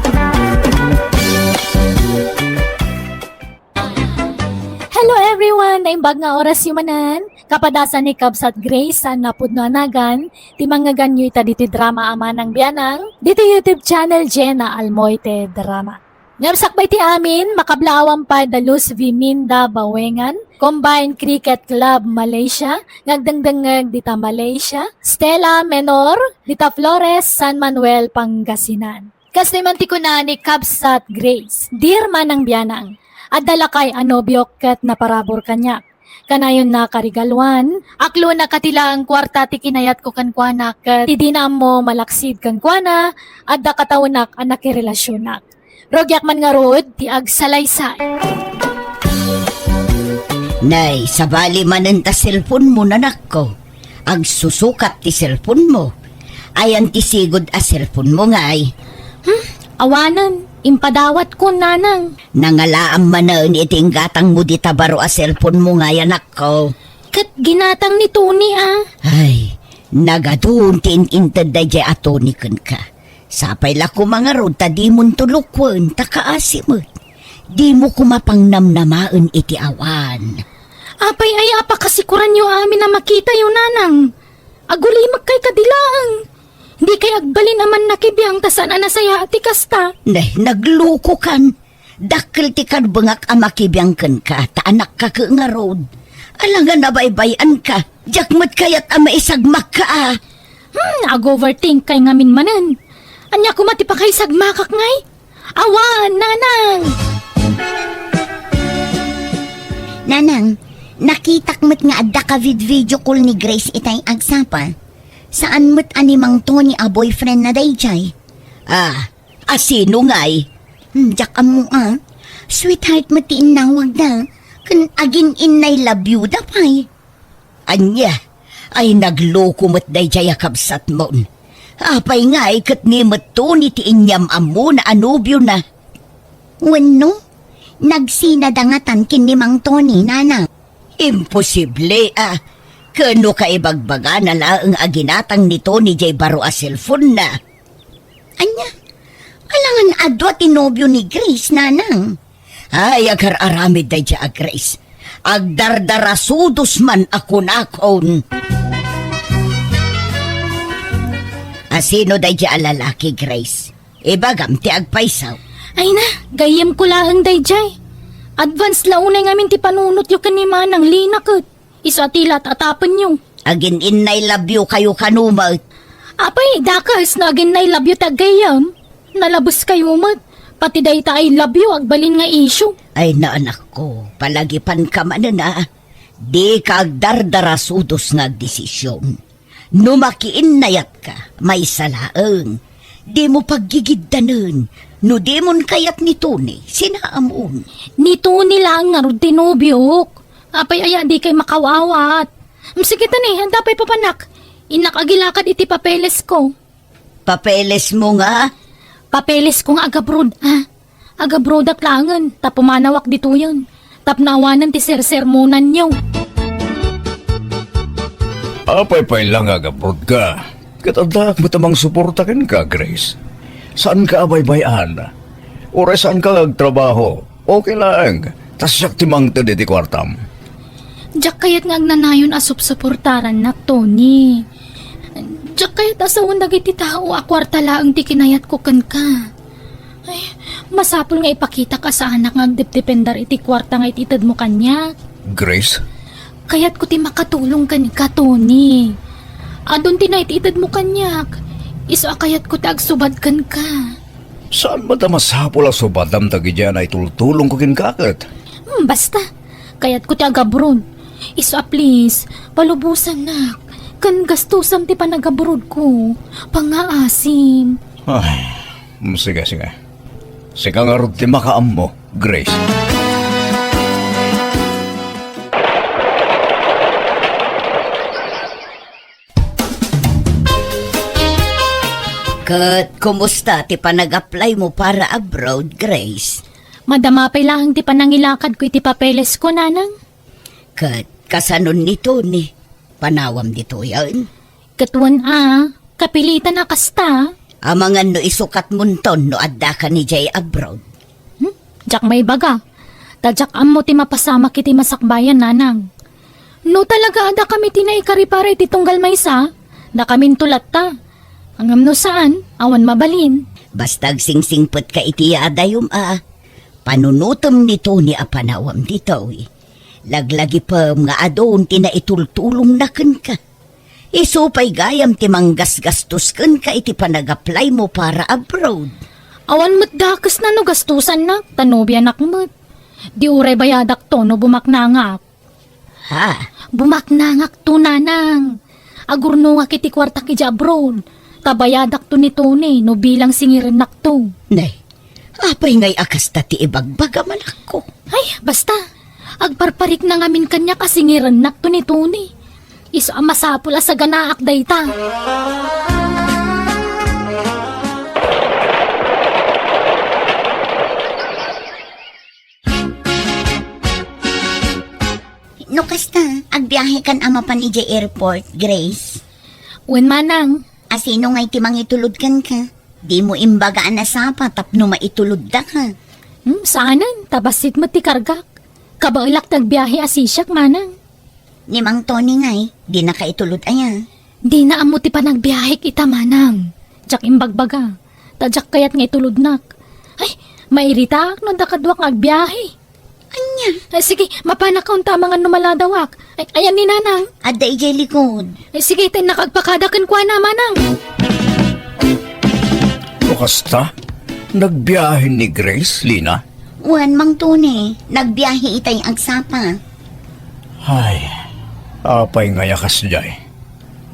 Hello everyone! Naimbag nga orasyo manen. Kapadasan ni Kabsat Grace a napudno a nagan, ti mangngeganyo ita ditoy drama a Manang Bianang, ditoy YouTube channel Jenna Almoite Drama. Ngem sakbay ti amin, makablaawan pay da Luz Viminda Bawengan, Combined Cricket Club Malaysia, nga agdengdengngeg dita Malaysia, Stella Menor, dita Flores, San Manuel, Pangasinan. Kastoy man ti kuna ni Kabsat Grace, "Dear Manang Bianang, adda lakay a nobiok ket naparabur kaniak. Kanayonna karigaluan, aklonak a ti laeng kuarta ti kinayatko kenkuana ket ti dina ammo malaksid kenkuana, adda kataonak a nakirelasionak. Rugiak man ngarud ti agsalaysay." Nay, sabali manen ta cellphone mo, nanakko. Agsusukap ti cellphone mo. Ayan ti sigud a cellphone mo, ngay? Hmm, awanen. Impadawat ko, nanang. Nangalaam manen iti inggatang mo dita baro a cellphone mo, ngay, anakko. Ket ginatang ni Tony, a. Ay, nagadun ti in-inted daydiay a Tony kenka. Sapay la koma ngarud ta dimonto lukwen ta kaasi met. Dimo koma pangnamnamaen iti awan. Apay aya a pakasikuranyo amin a makitayo, nanang? Agulimek kadi laeng. Dikay agbalin a mannakibiang ta saan a nasayaat ti kasta. Nay, naglukokan. Dakkel ti karbengak a makibiang kenka, ta anakka ket ngarud. Alangan a baybay-anka. Diak met kayat a maisagmakka a. Hmm, ag-overthinkkay ngamin manen. Ania koma ti pakaisagmakak ngay? Awan, nanang! Nanang, nakitak met nga adda ka vid-video call ni Grace itay agsapa. Saan met a ni Mang Tony a boyfriend na daydiay? Ah, a sino ngay? Hmm, diak ammo a. Sweetheart met ti innawagda. Ken agin-innay love you da pay. Ania? Ay, nagloko met daydiay a kabsatmon. Apay ngay ket ni met Tony ti inyam-ammona a nobiona? Wenno, nagsinada ngatan ken ni Mang Tony, nanang? Imposible a. Ken no kaibagbagana laeng a ginatang ni Tony diay baro a cellphone-na. Ania? Alangan a dua ti nobio ni Grace, nanang? Ay, agar-aramid daydiay a Grace. Agdardarasudos man a kunakon. A sino daydiay a lalaki, Grace? Ibagam ti agpayso. Ay na, gayyemko laeng daydiay. Advance la unay ngamin ti panunotyo ken ni Manang Lina ket. Isu a ti lat-atapenyo. Agin-innay love you kayo kano met. Apay, dakes no agin-innay love you ti aggayyem. Nalabeskayo met. Pati dayta I love you, agbalin nga issue. Ay, naanakko, palagipanka manen a. Dika agdardarasudos nga agdesisyon. No makiinnayatka, maysa laeng. Dimo paggigiddanen. No dimon kayat ni Tony, sinaamon. Ni Tony laeng ngarud ti nobiok. Apay aya dikay makaawat? Mm, sige ta ni, adda pay papanak. Innak agilakad iti papelesko. Papelesmo nga? Papelesko nga agabroad, a. Agabroadak laengen, ta pumanawak ditoyen. Tapno awanen ti sersermonanyo. Apay pay la nga agabroad ka? Ket addaak met a mangsuporta kenka, Grace. Saanka a baybay-an. Uray saanka nga agtrabaho. Okay laeng, ta siak ti mangted iti kuartam. Diak kayat nga agnanayon a supsuportarannak, Tony. Diak kayat a sawen dagiti tao a kuarta laeng ti kinayatko kenka. Ay, masapul nga ipakitak a saanak nga agdepdependar iti kuarta nga itedmo kaniak. Grace? Kayatko ti makatulong kenka, Tony. Adun ti naitedmo kaniak. Isu a kayatko ti agsubad kenka. Saan met a masapul a subadam dagiti a naitultulongko kenka ket? Hmm, basta. Kayatko ti agabroad. Isu a please, palubosannak. Ken gastusam ti panagabroadko. Pangngaasim. Ay, mm, sige, sige. Sika ngarud ti makaammo, Grace. Ket kumusta ti panag-apply mo para abroad, Grace? Madama pay laeng ti panangilakadko iti papelesko, nanang. Ket kasanon ni Tony? Panawam ditoyen? Ket wen a, kapilitan a kasta. Amangan no isukatmonton no addaka idiay abroad. Hmm? Diak maibaga. Ta diak ammo ti mapasamak iti masakbayan, nanang. No talaga adda kami ti naikari para iti tunggal maysa, dakaminto latta. Ngem no saan, awan mabalin. Basta agsingsingpet ka iti yadayom a. Panunotem ni Tony a panawam ditoy. Laglagipem nga adun ti naitultulongna kenka. Isu pay gayam ti manggasgastos kenka iti panag-apply mo para abroad. Awan met dakesna no gastosannak, ta nobianak met. Di uray bayadakto no bumaknangak. Ha? Bumaknangakto, nanang. Agurnongak iti kuartak idiay abroad. Ta bayadakto ni Tony no bilang singirennakto. Nay, apay ngay a kasta ti ibagbagam, anakko? Ay, basta. Agparparikna ngamin kaniak a singirennakto ni Tony. Isu a masapul a saganaak dayta. No kasta, agbiahekan a mapan idiay airport, Grace? Wen, manang. A sino ngay ti mangitulod kenka? Dimo imbaga a nasapa tapno maitulodda ka. Hmm, saanen, ta bassit met ti kargak. Kabaelak ti agbiahe a sisiak, manang. Ni Mang Tony ngay, dinaka itulod aya? Dina ammo ti panagbiahek ita, manang. Diak imbagbaga. Ta diak kayat nga itulodnak. Ay, mairitaak no adda kaduak nga agbiahe. Ania? Ay, sige, mapanak unta amangan no maladawak. Ay, ayan ni nanang. Adda idiay likod. Ay, sige, ta innaka agpakada kenkuana, manang. No kasta, nagbiahe ni Grace, Lina? Wen, Mang Tony, nagbiahe itay agsapa. Ay, apay ngay a kasdiay?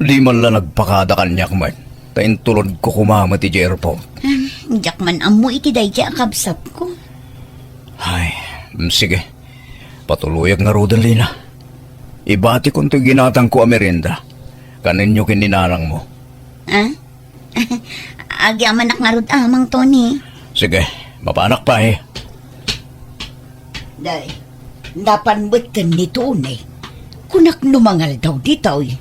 Di man la nagpakada kaniak met, ta intulodko koma met idiay airport. Ah, diak man ammo iti daydiay a kabsatko. Ay, mm, sige. Patuloyak ngaruden, Lina. Ibatikon toy ginatangko a merienda. Kanenyo ken ni nanangmo. Ah? Agyamanak ngarud a, Mang Tony. Sige, mapanak pay. Day, napan met ken ni Tony. Kunak no mangaldaw ditoy.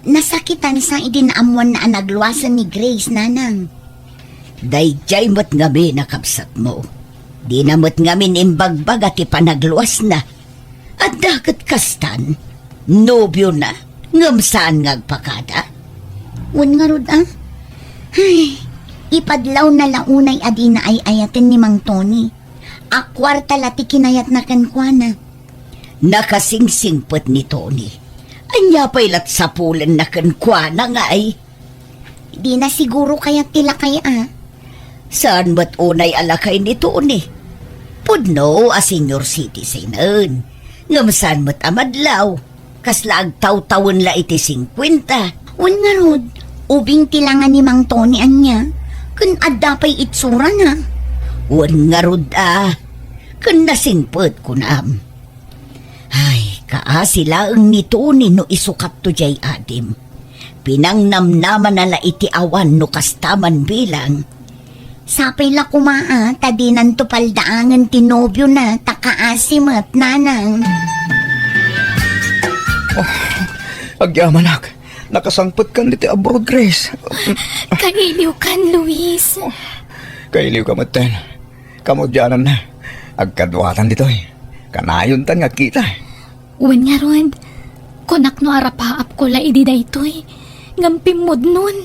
Nasakitan sa idi naammoanna a nagluasen ni Grace, nanang. Daydiay met ngamin a kabsatmo. Dina met ngamin imbagbaga ti panagluasna. Adda ket kastan, nobiona, ngem saan nga agpakada? Wen ngarud a? Ay, ipadlawna la unay a dina ay-ayaten ni Mang Tony. A kuarta la ti kinayatna kenkuana. Nakasingsingpet ni Tony. Ania pay lat sapulenna kenkuana ngay? Dina siguro kayat ti lakay a. Saan met unay a lakay ni Tony? Pudno a senior citizen-en. Ngem saan met a madlaw? Kasla agtawtawen la iti singkuenta. Wen ngarud, ubing ti langa ni Mang Tony ania? Ken adda pay itsurana? Wen ngarud a. Ken nasingpet kunam. Ay, kaasi laeng ni Tony no isukatto diay adim. Pinangnamnamana la iti awan no kasta man bilang. Sapay la koma a, ta dinanto paldaangen ti nobiona, ta kaasi met, nanang. Oh, agyamanak. Nakasangpetkan ditoy abroad, Grace. Kailiwkan, Luis. Kailiwka metten. Kamaudiananna. Agkaduatan ditoy. Kanayontan nga agkita. Wen ngarud, kunak no arapaapko la idi daytoy, ngem pimmudnon,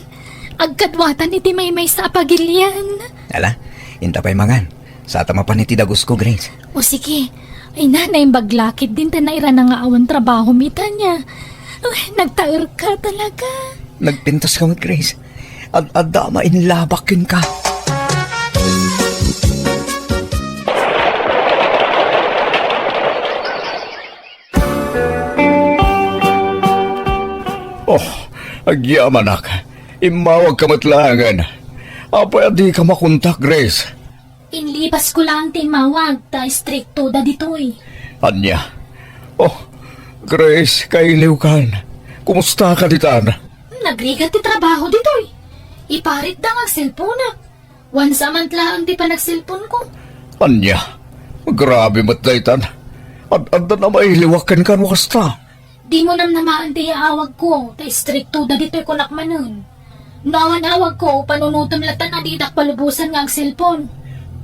agkaduatan iti maymaysa a pagilian. Ala, inta pay mangan. Sata mapan iti dagusko, Grace. O sige. Ay na, naimbag la ketdin ta nairana nga awan trabahom ita nia. Uy, nagtaerka talaga. Nagpintas ka met, Grace. Ad-adda a mainlabak kenka. Oh, agyamanak. Immawag ka met laengen. Apay a dika makontak, Grace? Inlipas ko laeng ti immawag, ta istrikto da ditoy. Ania? Oh, Grace, kailiwkan. Kumusta ka ditan? Nagrigat ti trabaho ditoy. Iparit da nga agselponak. Wansa man laeng ti panagselponko. Ania? Grabe met daytan. Ad-adda na mailiwak kenka no kasta. Dimo namnamaen ti yaawagko, ta istrikto da ditoy kunak manen. No awan awagko, panunotem latta a didak palubosan nga agselpon.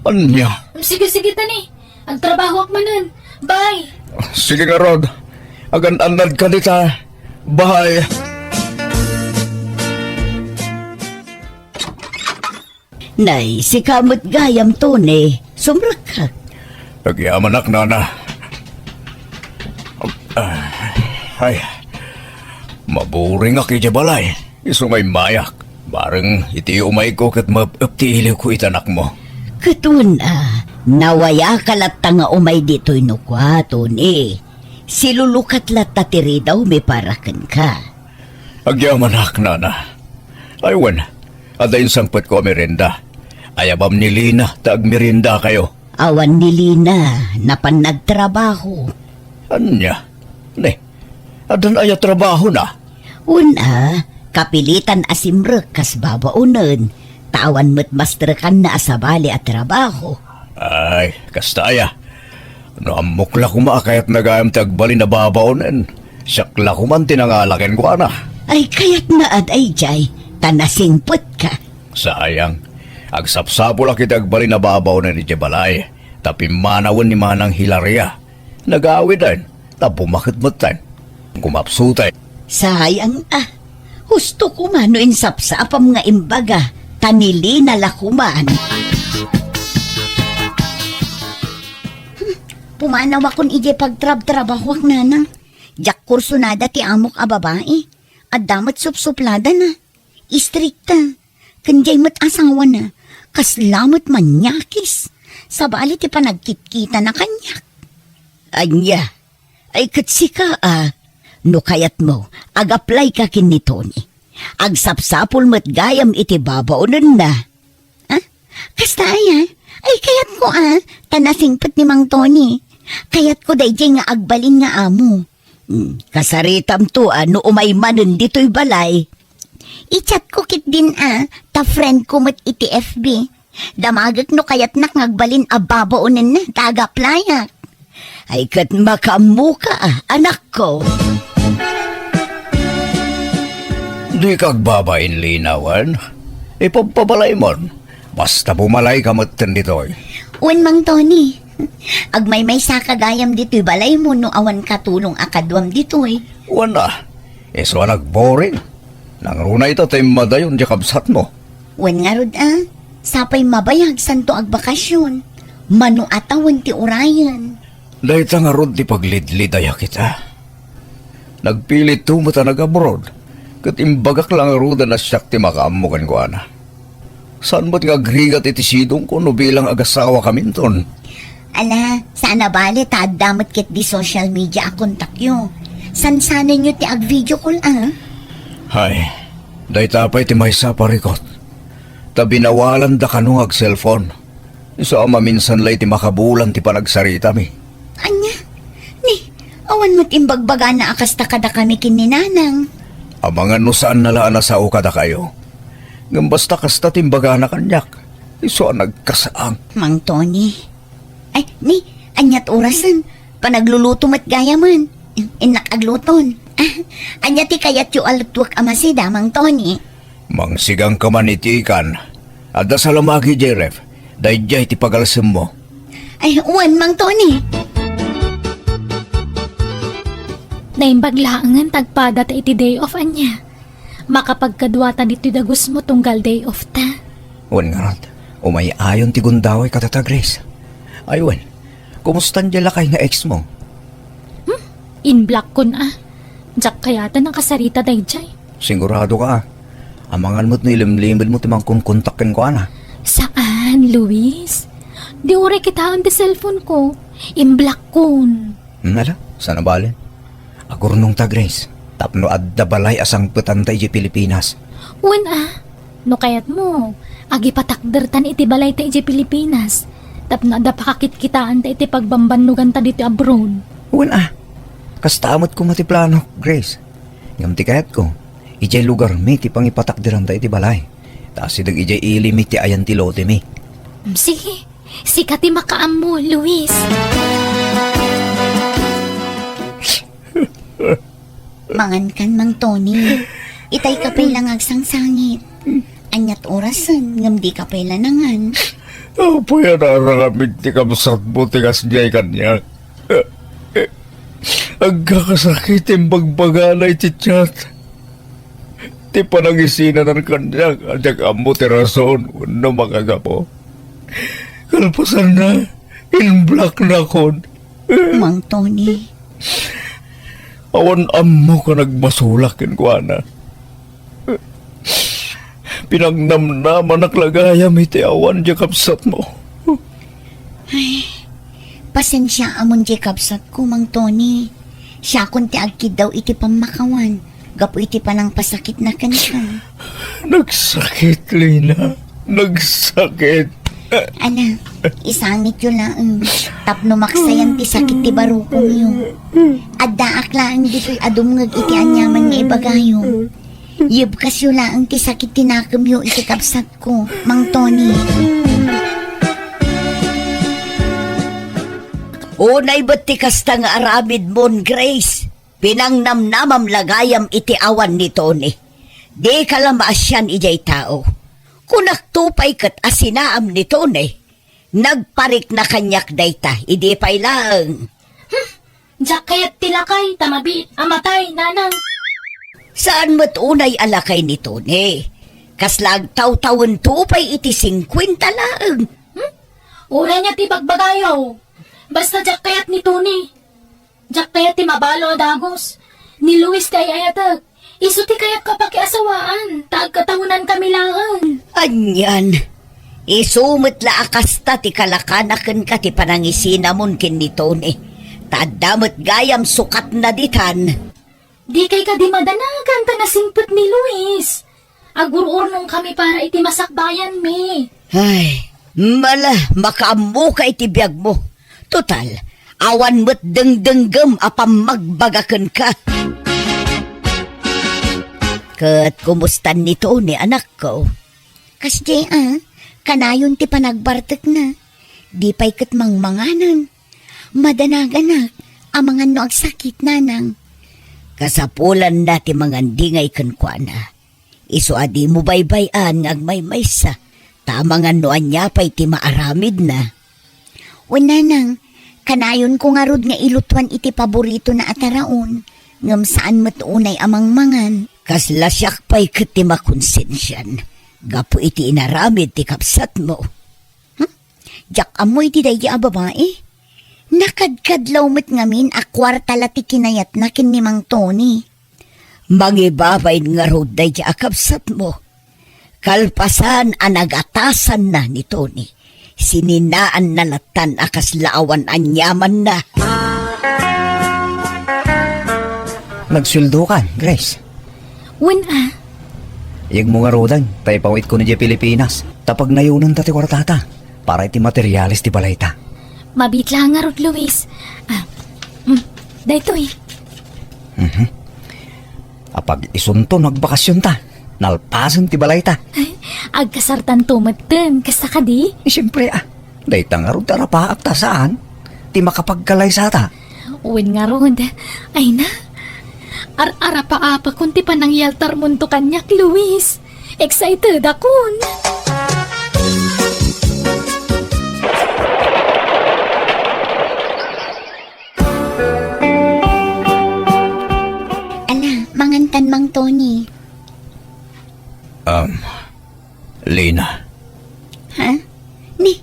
Ania? Sige, sige, tani. Agtrabahoak manen. Bye! Sige ngarud. Agan-annadka dita. Bye! Nay, sika met gayam, Tony. Sumrekka. Agyamanak, nana. Ah, ay, maburingak idiay balay. Isu nga immayak. Bareng iti umayko ket maep-ep ti iliwko iti anakmo. Ket wen a, nawayaka latta nga umay ditoy no kua, Tony. Silulukat latta ti ridawmi para kenka. Agyamanak, nana. Ay wen, adda insangpetko a merienda. Ayabam ni Lina ta agmeriendakayo. Awan ni Lina, napan nagtrabaho. Ania? Ne, addan aya trabahona? Wen a, kapilitan a simrek kas babaonen, ta awan met mastrekanna a sabali a trabaho. Ay, kasta aya. No ammok la koma a kayatna gayam ti agbalin a babaonen, siak la koman ti nangala kenkuana. Ay, kayatna a daydiay, ta nasingpetka. Sayang, agsapsapulak iti agbalin a babaonen idiay balay, ta pimmanawen ni Manang Hilaria. Nagaawiden, ta bumaket metten. Gumapsuten. Sayang a. Husto koma no insapsapam nga imbaga, ta ni Lina la koman. Hmm, pumanawakon idiay pagtrabtrabahoak, nanang. Diak kursunada ti amok a babai. Adda met supsupladana. Istrikta. Ken diay met asawana, kasla met manyakis. Sabali ti panagkitkitana kaniak. Ania? Ay, ket sika a, no kayatmo, ag-apply ka ken ni Tony. Agsapsapul met gayam iti babaonenna. Ha? Kasta aya? Ay, kayatko a, ta nasingpet ni Mang Tony. Kayatko daydiay nga agbalin nga amo. Hmm, kasaritamto a no umay manen ditoy balay. I-chat ko ketdin a, ta friend ko met iti F B. Damagek no kayatnak nga agbalin a babaonenna, ta ag-applyak. Ay, ket makaammoka a, anakko. Dika agbabain, Lina, wen? Ipabpabalaymon. Basta bumalayka metten ditoy. Wen, Mang Tony. Agmaymaysaka gayam ditoy balaymo no awan katulong a kaduam ditoy. Wen a, isu a nagboring. Nangruna ita ti immadayon ti kabsatmo. Wen ngarud a, sapay mabayag santo agbakasyon. Mano a tawen ti urayen. Dayta ngarud ti paglidlidayak ita. Nagpilitto met a nag-abroad, ket imbagak la ngaruden a siak ti makaammo kenkuana. Saan met nga agrigat iti sidongko no bilang agasawakaminton? Ala, saan a bale ta adda met ketdi social media a kontakyo. Sansanenyo ti ag-video call a? Hay, dayta pay ti maysa a parikut. Ta binawalanda kano nga ag-cellphone. Isu a maminsan la iti makabulan ti panagsaritami. Ania? Ni, awan met imbagbagana a kasta kadakami ken ni Nanang. Amangan no saanna la a nasao kadakayo. Ngem basta kasta ti imbagana kaniak, isu a nagkasaang. Mang Tony. Ay, ni, aniat orasen? Panagluluto met gayamen. Innak agluton. Ah, ania ti kayatyo a lutuek a masida, Mang Tony? Mangsigangka man iti ikan. Adda salamagi, Jeref. Daydiay ti pagalsemmo. Ay, wen, Mang Tony. Naimbag laengen ta agpadata iti day off, ania? Makapagkaduata ditoy dagusmo tunggal day off ta. Wen ngarud, umay-ayon ti gundaway kadata, Grace. Ay, wen, kumusta diay lakay nga ex mo? Hmm? Inblock kon a. Diak kayat a nakasarita daydiay. Sigurado ka a. Amangan met no ilimlimed mo ti mangkonkontak kenkuana. Saan, Luis? Di uray kitaen ti cellphone ko. Inblock kon. Hmm, ala, saan a bale? Agurnongta, Grace, tapno adda balay a sangpetanta idiay Pilipinas. Wen a, no kayatmo, agipatakdertan iti balayta idiay Pilipinas, tapno adda pakakitkitaanta iti pagbambannoganta ditoy abroad. Wen a, kasta met koma ti plano, Grace. Ngem ti kayatko, idiay lugarmi ti pangipatakderanta iti balay. Ta asideg idiay ilimi ti ayan ti lotemi. Sige, sika ti makaammo, Luis. Mangankan, Mang Tony. Itay ka pay la nga agsangsangit. Aniat orasen, ngem di ka pay la nangan. Apay a naaramid ti kabsatmo ti kasdiay kaniak? Agkakasakit ti imbagbagana iti chat. Ti panangisinanan kaniak a diak ammo ti rason wenno makagapu. Kalpasanna, inblocknakon. Mang Tony. Awan ammok a nagbasolak kenkuana. Pinangnamnamanak la gayam iti awan diay kabsatmo. Ay, pasensiaamon diay kabsatko, Mang Tony. Siakon ti agkiddaw iti pammakawan gapu iti panangpasakitna kenka. Nagsakit, Lina. Nagsakit. Ala, isangityo laeng tapno maksayan ti sakit ti barukongyo. Addaak laeng ditoy a dumngeg iti aniaman nga ibagayo. Yebkasyo laeng ti sakit ti nakemyo iti kabsatko, Mang Tony. Unay met ti kasta nga aramidmon, Grace. Pinangnamnamam la gayam iti awan ni Tony. Dika la maasian idiay tao. Kunakto pay ket a sinaam ni Tony. Nagparikna kaniak dayta, idi pay laeng. Hmm, Diak kayat ti lakay ta mabiit a matay, nanang. Saan met unay a lakay ni Tony? Kasla agtawtawento pay iti singkuenta laeng. Hmm? Uray nia ti bagbagayo. Basta diak kayat ni Tony. Diak kayat ti mabalo a dagus. Ni Luis ti ay-ayatek. Isu ti kayatko a pakiasawaan, ta agkatawenankami laeng. Anian, isu met la a kasta ti kalakana kenka ti panangisinamon ken ni Tony. Ta adda met gayam sukatna ditan. Dikay kadi madanagan ta nasingpet ni Luis. Agur-urnonkami para iti masakbayanmi. Ay, mala, makaammoka iti biagmo. Total, awan met dengdenggem a pammagbaga kenka. Ket kumustan ni Tony, anakko? Kasdiay a, kanayon ti panagbartekna. Di pay ket mangmanganen. Madanaganak, amangan no agsakit, nanang. Kasapulanna ti mangandingay kenkuana. Isu a dimo baybay-an nga agmaymaysa, ta amangan no ania pay ti maaramidna. Wen, nanang, kanayonko ngarud nga ilutuan iti paboritona a taraon, ngem saan met unay a mangmangan. Kasla siak pay ket ti makonsensian, gapu iti inaramid ti kabsatmo. Hmm? Diak ammo iti daydi a babai. Nakadkadlaw met ngamin a kuarta la ti kinayatna ken ni Mang Tony. Mangibabain ngarud daydi a kabsatmo. Kalpasan a nagatasanna ni Tony, sininaanna lattan a kasla awan aniamanna. Nagsueldokan, Grace? Wen a. Iyegmo ngaruden, ta ipawitko idiay Pilipinas. Ta pagnayonenta ti kuartata para iti materiales ti balayta. Mabiit la ngarud, Luis. Ah, mm, daytoy. Mhm. Apag isunto no agbakasionta, nalpasen ti balayta. Ay, agkasartanto metten, kasta kadi? Siempre, ah. Dayta ngarud ti arapaak ta saan ti makapagkalaysata. Wen ngarud, ay na. Ar-arapaapakon ti panangyaltarmonto kaniak, Luis. Excited akon. Ala, mangantan, Mang Tony. Um, Lina. Ha? Ni,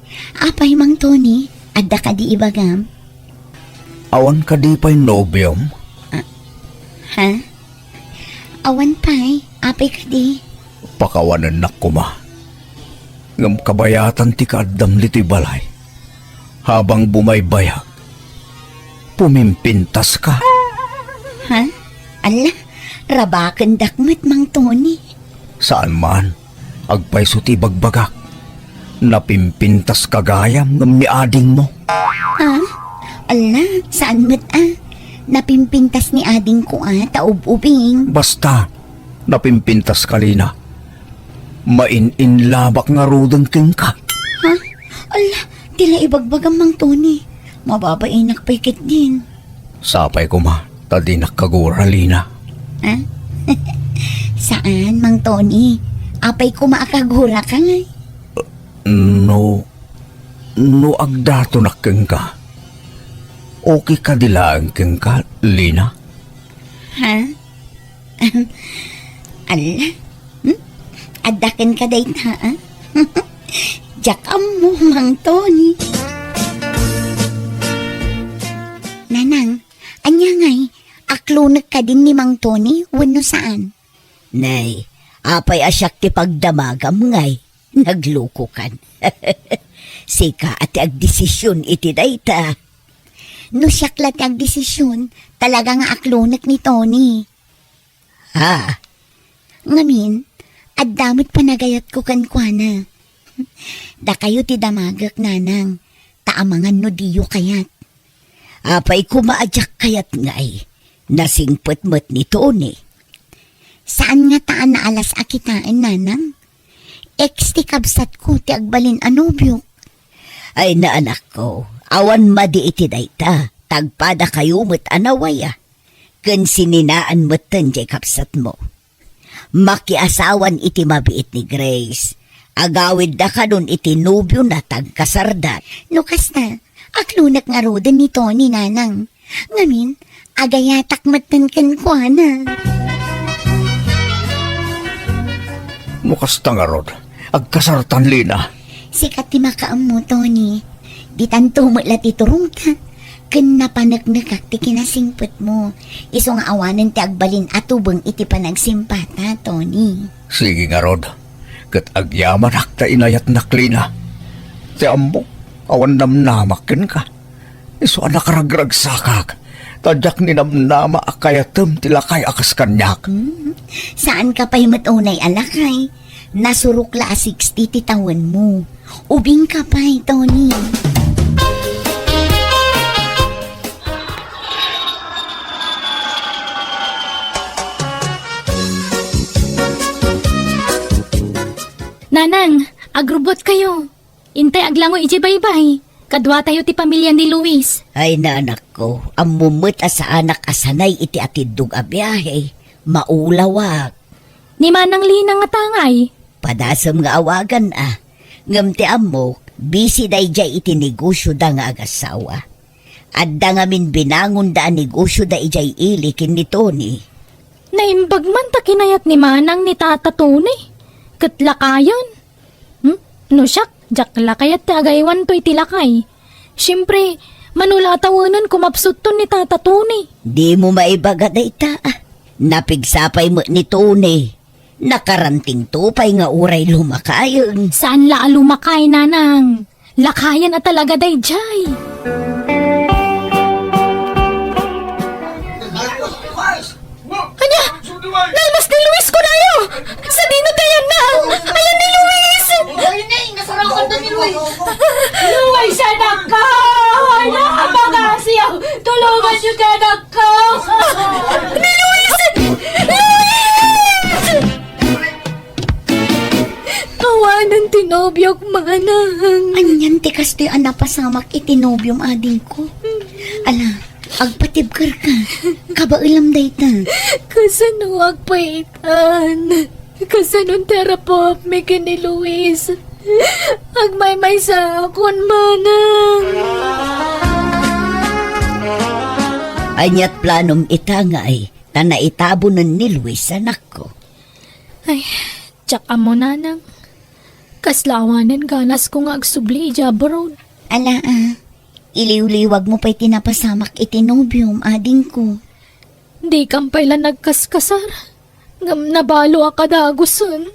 apay, Mang Tony? Adda kadi ibagam? Awan kadi pay nobiom? Ah, ha? Awan pay, apay kadi? Pakawanennak koma. Ngem kabayatan ti kaaddam ditoy balay. Habang bumaybayag, pumimpintaska. Ha? Ala, rabakendak met, Mang Tony. Saan man, agpayso ti ibagbagak. Napimpintaska gayam ngem ni adingmo. Ha? Ala, saan met a. Napimpintas ni adingko a, ta ub-ubing. Basta, napimpintaska, Lina. Main-inlabak ngaruden kenka. Ha? Ala, ti la ibagbagam, Mang Tony. Mababainak pay ketdin. Sapay koma, ta dinak kagura, Lina. Ha? Saan, Mang Tony? Apay koma a kagurakay? No, no agdatonak kenka, okay kadi laeng kenka, Lina? Ha? Ala? Hmm? Adda kenka dayta, a? Diak ammo, Mang Tony. Nanang, ania ngay, aklonek kadin ni Mang Tony wenno saan? Nay, apay a siak ti pagdamagam ngay? Naglukokan. Sika a ti agdesision iti dayta. No siak la ti agdesision, talaga nga aklonek ni Tony. Ha? Ngamin, adda met panagayatko kenkuana. Dakayo ti damagek, nanang, ta amangan no diyo kayat. Apay koma a diak kayat ngay, nasingpet met ni Tony. Saan ngata a naalas a kitaen, nanang? Ex ti kabsatko ti agbalin a nobiok. Ay, naanakko, awan madi iti dayta, tagpadakayo met a nawaya. Ken sininaan metten diay kabsatmo. Makiasawan iti mabiit ni Grace. Agawidda kanon iti nobiona ta agkasarda. No kasta, aklonek ngaruden ni Tony, nanang. Ngamin, agayatak metten kenkuana. No kasta ngarud, agkasartan, Lina. Sika ti makaammo, Tony. Ditanto met la ti turongta. Ken napaneknekak ti kinasingpetmo. Isu nga awanen ti agbalin a tubeng iti panagsimpata, Tony. Sige ngarud, ket agyamanak ta inayatnak, Lina. Ti ammok, awan namnamak kenka. Isu a nakaragragsakak, ta diak ninamnama a kayatem ti lakay a kas kaniak. Hmm, saanka pay met unay a lakay. Nasurok la a sixty ti tawenmo. Ubingka pay, Tony. Nanang, agrubot kayo. Intay aglangoy idiay baybay. Kaduatayo ti pamilya ni Luis. Ay, nanakko, ammom met a saanak a sanay iti atiddog a biahe. Maulawak. Ni Manang Lina nga tangay. Padasem nga awagan a. Ngem ti ammok, busy daydiay iti negosyoda nga agassawa. Adda ngamin binangonda a negosyoda idiay ili ken ni Tony. Naimbag man ta kinayat ni Manang ni Tata Tony. Ket lakayen. Hmm? No siak, diak la kayat ti agaywanto iti lakay. Siempre, mano la a tawenenko mapsutton ni Tata Tony. Dimo maibaga dayta, a. Napigsa pay met ni Tony. Nakarantingto pay nga uray lumakayen. Saan la a lumakay, Nanang. Lakayen a talaga daydiay. Ania? Nalmas ni Luis kunayo! Sadino ti ayanna? Ayan ni Luis! Ay, nay, nasarakan na ni Luis! Luis, anak ko! Anak, abagasiw! Tulungan niyo ka, anak ko! Ni Luis! Luis! Awanen ti nobiok, Manang. Anian ti kastoy a napasamak iti nobiom, adingko? Ala, agpatibkerka. Kabaelam dayta. Kasano agpaitan? Kasano ti arapuapmi ken ni Luis? Agmaymaysaakon, Manang. Aniat planom ita nga ay, ta naitabonen ni Luis, anakko? Ay, diak ammo, Nanang. Kasla awanen ganasko nga agsubli idiay abroad. Ala, a. Iliwliwagmo pay ti napasamak iti nobiom, adingko. Dikam pay la nagkaskasar, ngem nabalo a kadagusen.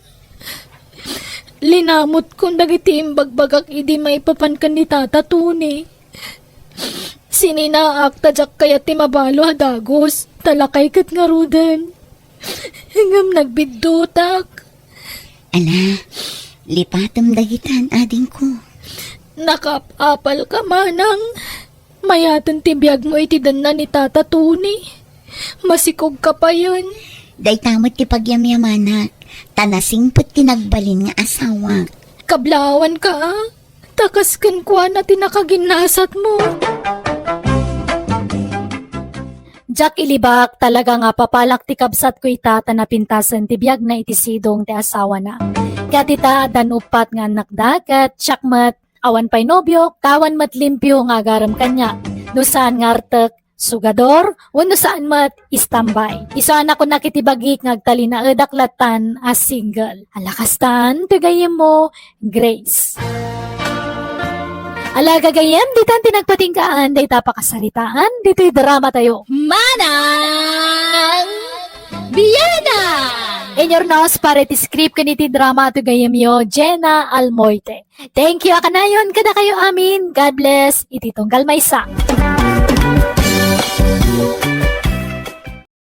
Linamutkon dagiti imbagbagak idi maipapan ken ni Tata Tony. Sininaak ta diak kayat ti mabalo a dagus, ta lakay ket ngaruden. Ngem nagbiddutak. Ala, lipatem dagitan, adingko. Nakaap-apalka, Manang. Mayaten ti biagmo iti denna ni Tata Tony. Masikogka payen. Dayta met ti pagyamyamanak, ta nasingpet ti nagbalin nga asawak. Kablaawanka, a? Ta kas kenkuana ti nakaginnasatmo. Diak ilibak, talaga nga papalak ti kabsatko ita ta napintasen ti biagna iti sidong ti asawana. Ket ita, addan uppat nga annakda, ket siak met, awan pay nobiok, ta awan met limpio nga agarem kaniak. No saan nga artek, sugador, wenno saan met, istambay. Isu a nakunak iti bagik nga agtalinaedak lattan a single. Ala kastan, ti gayyemmo, Grace. Ala gagayyem, ditan ti nagpatinggaan, dayta pakasaritaan, ditoy drama tayo. Manang Biana! In your nose, para iti script ken iti drama, ti gayyemyo, Jenna Almoite. Thank you a kanayon kadakayo amin. God bless. Iti tunggal maysa.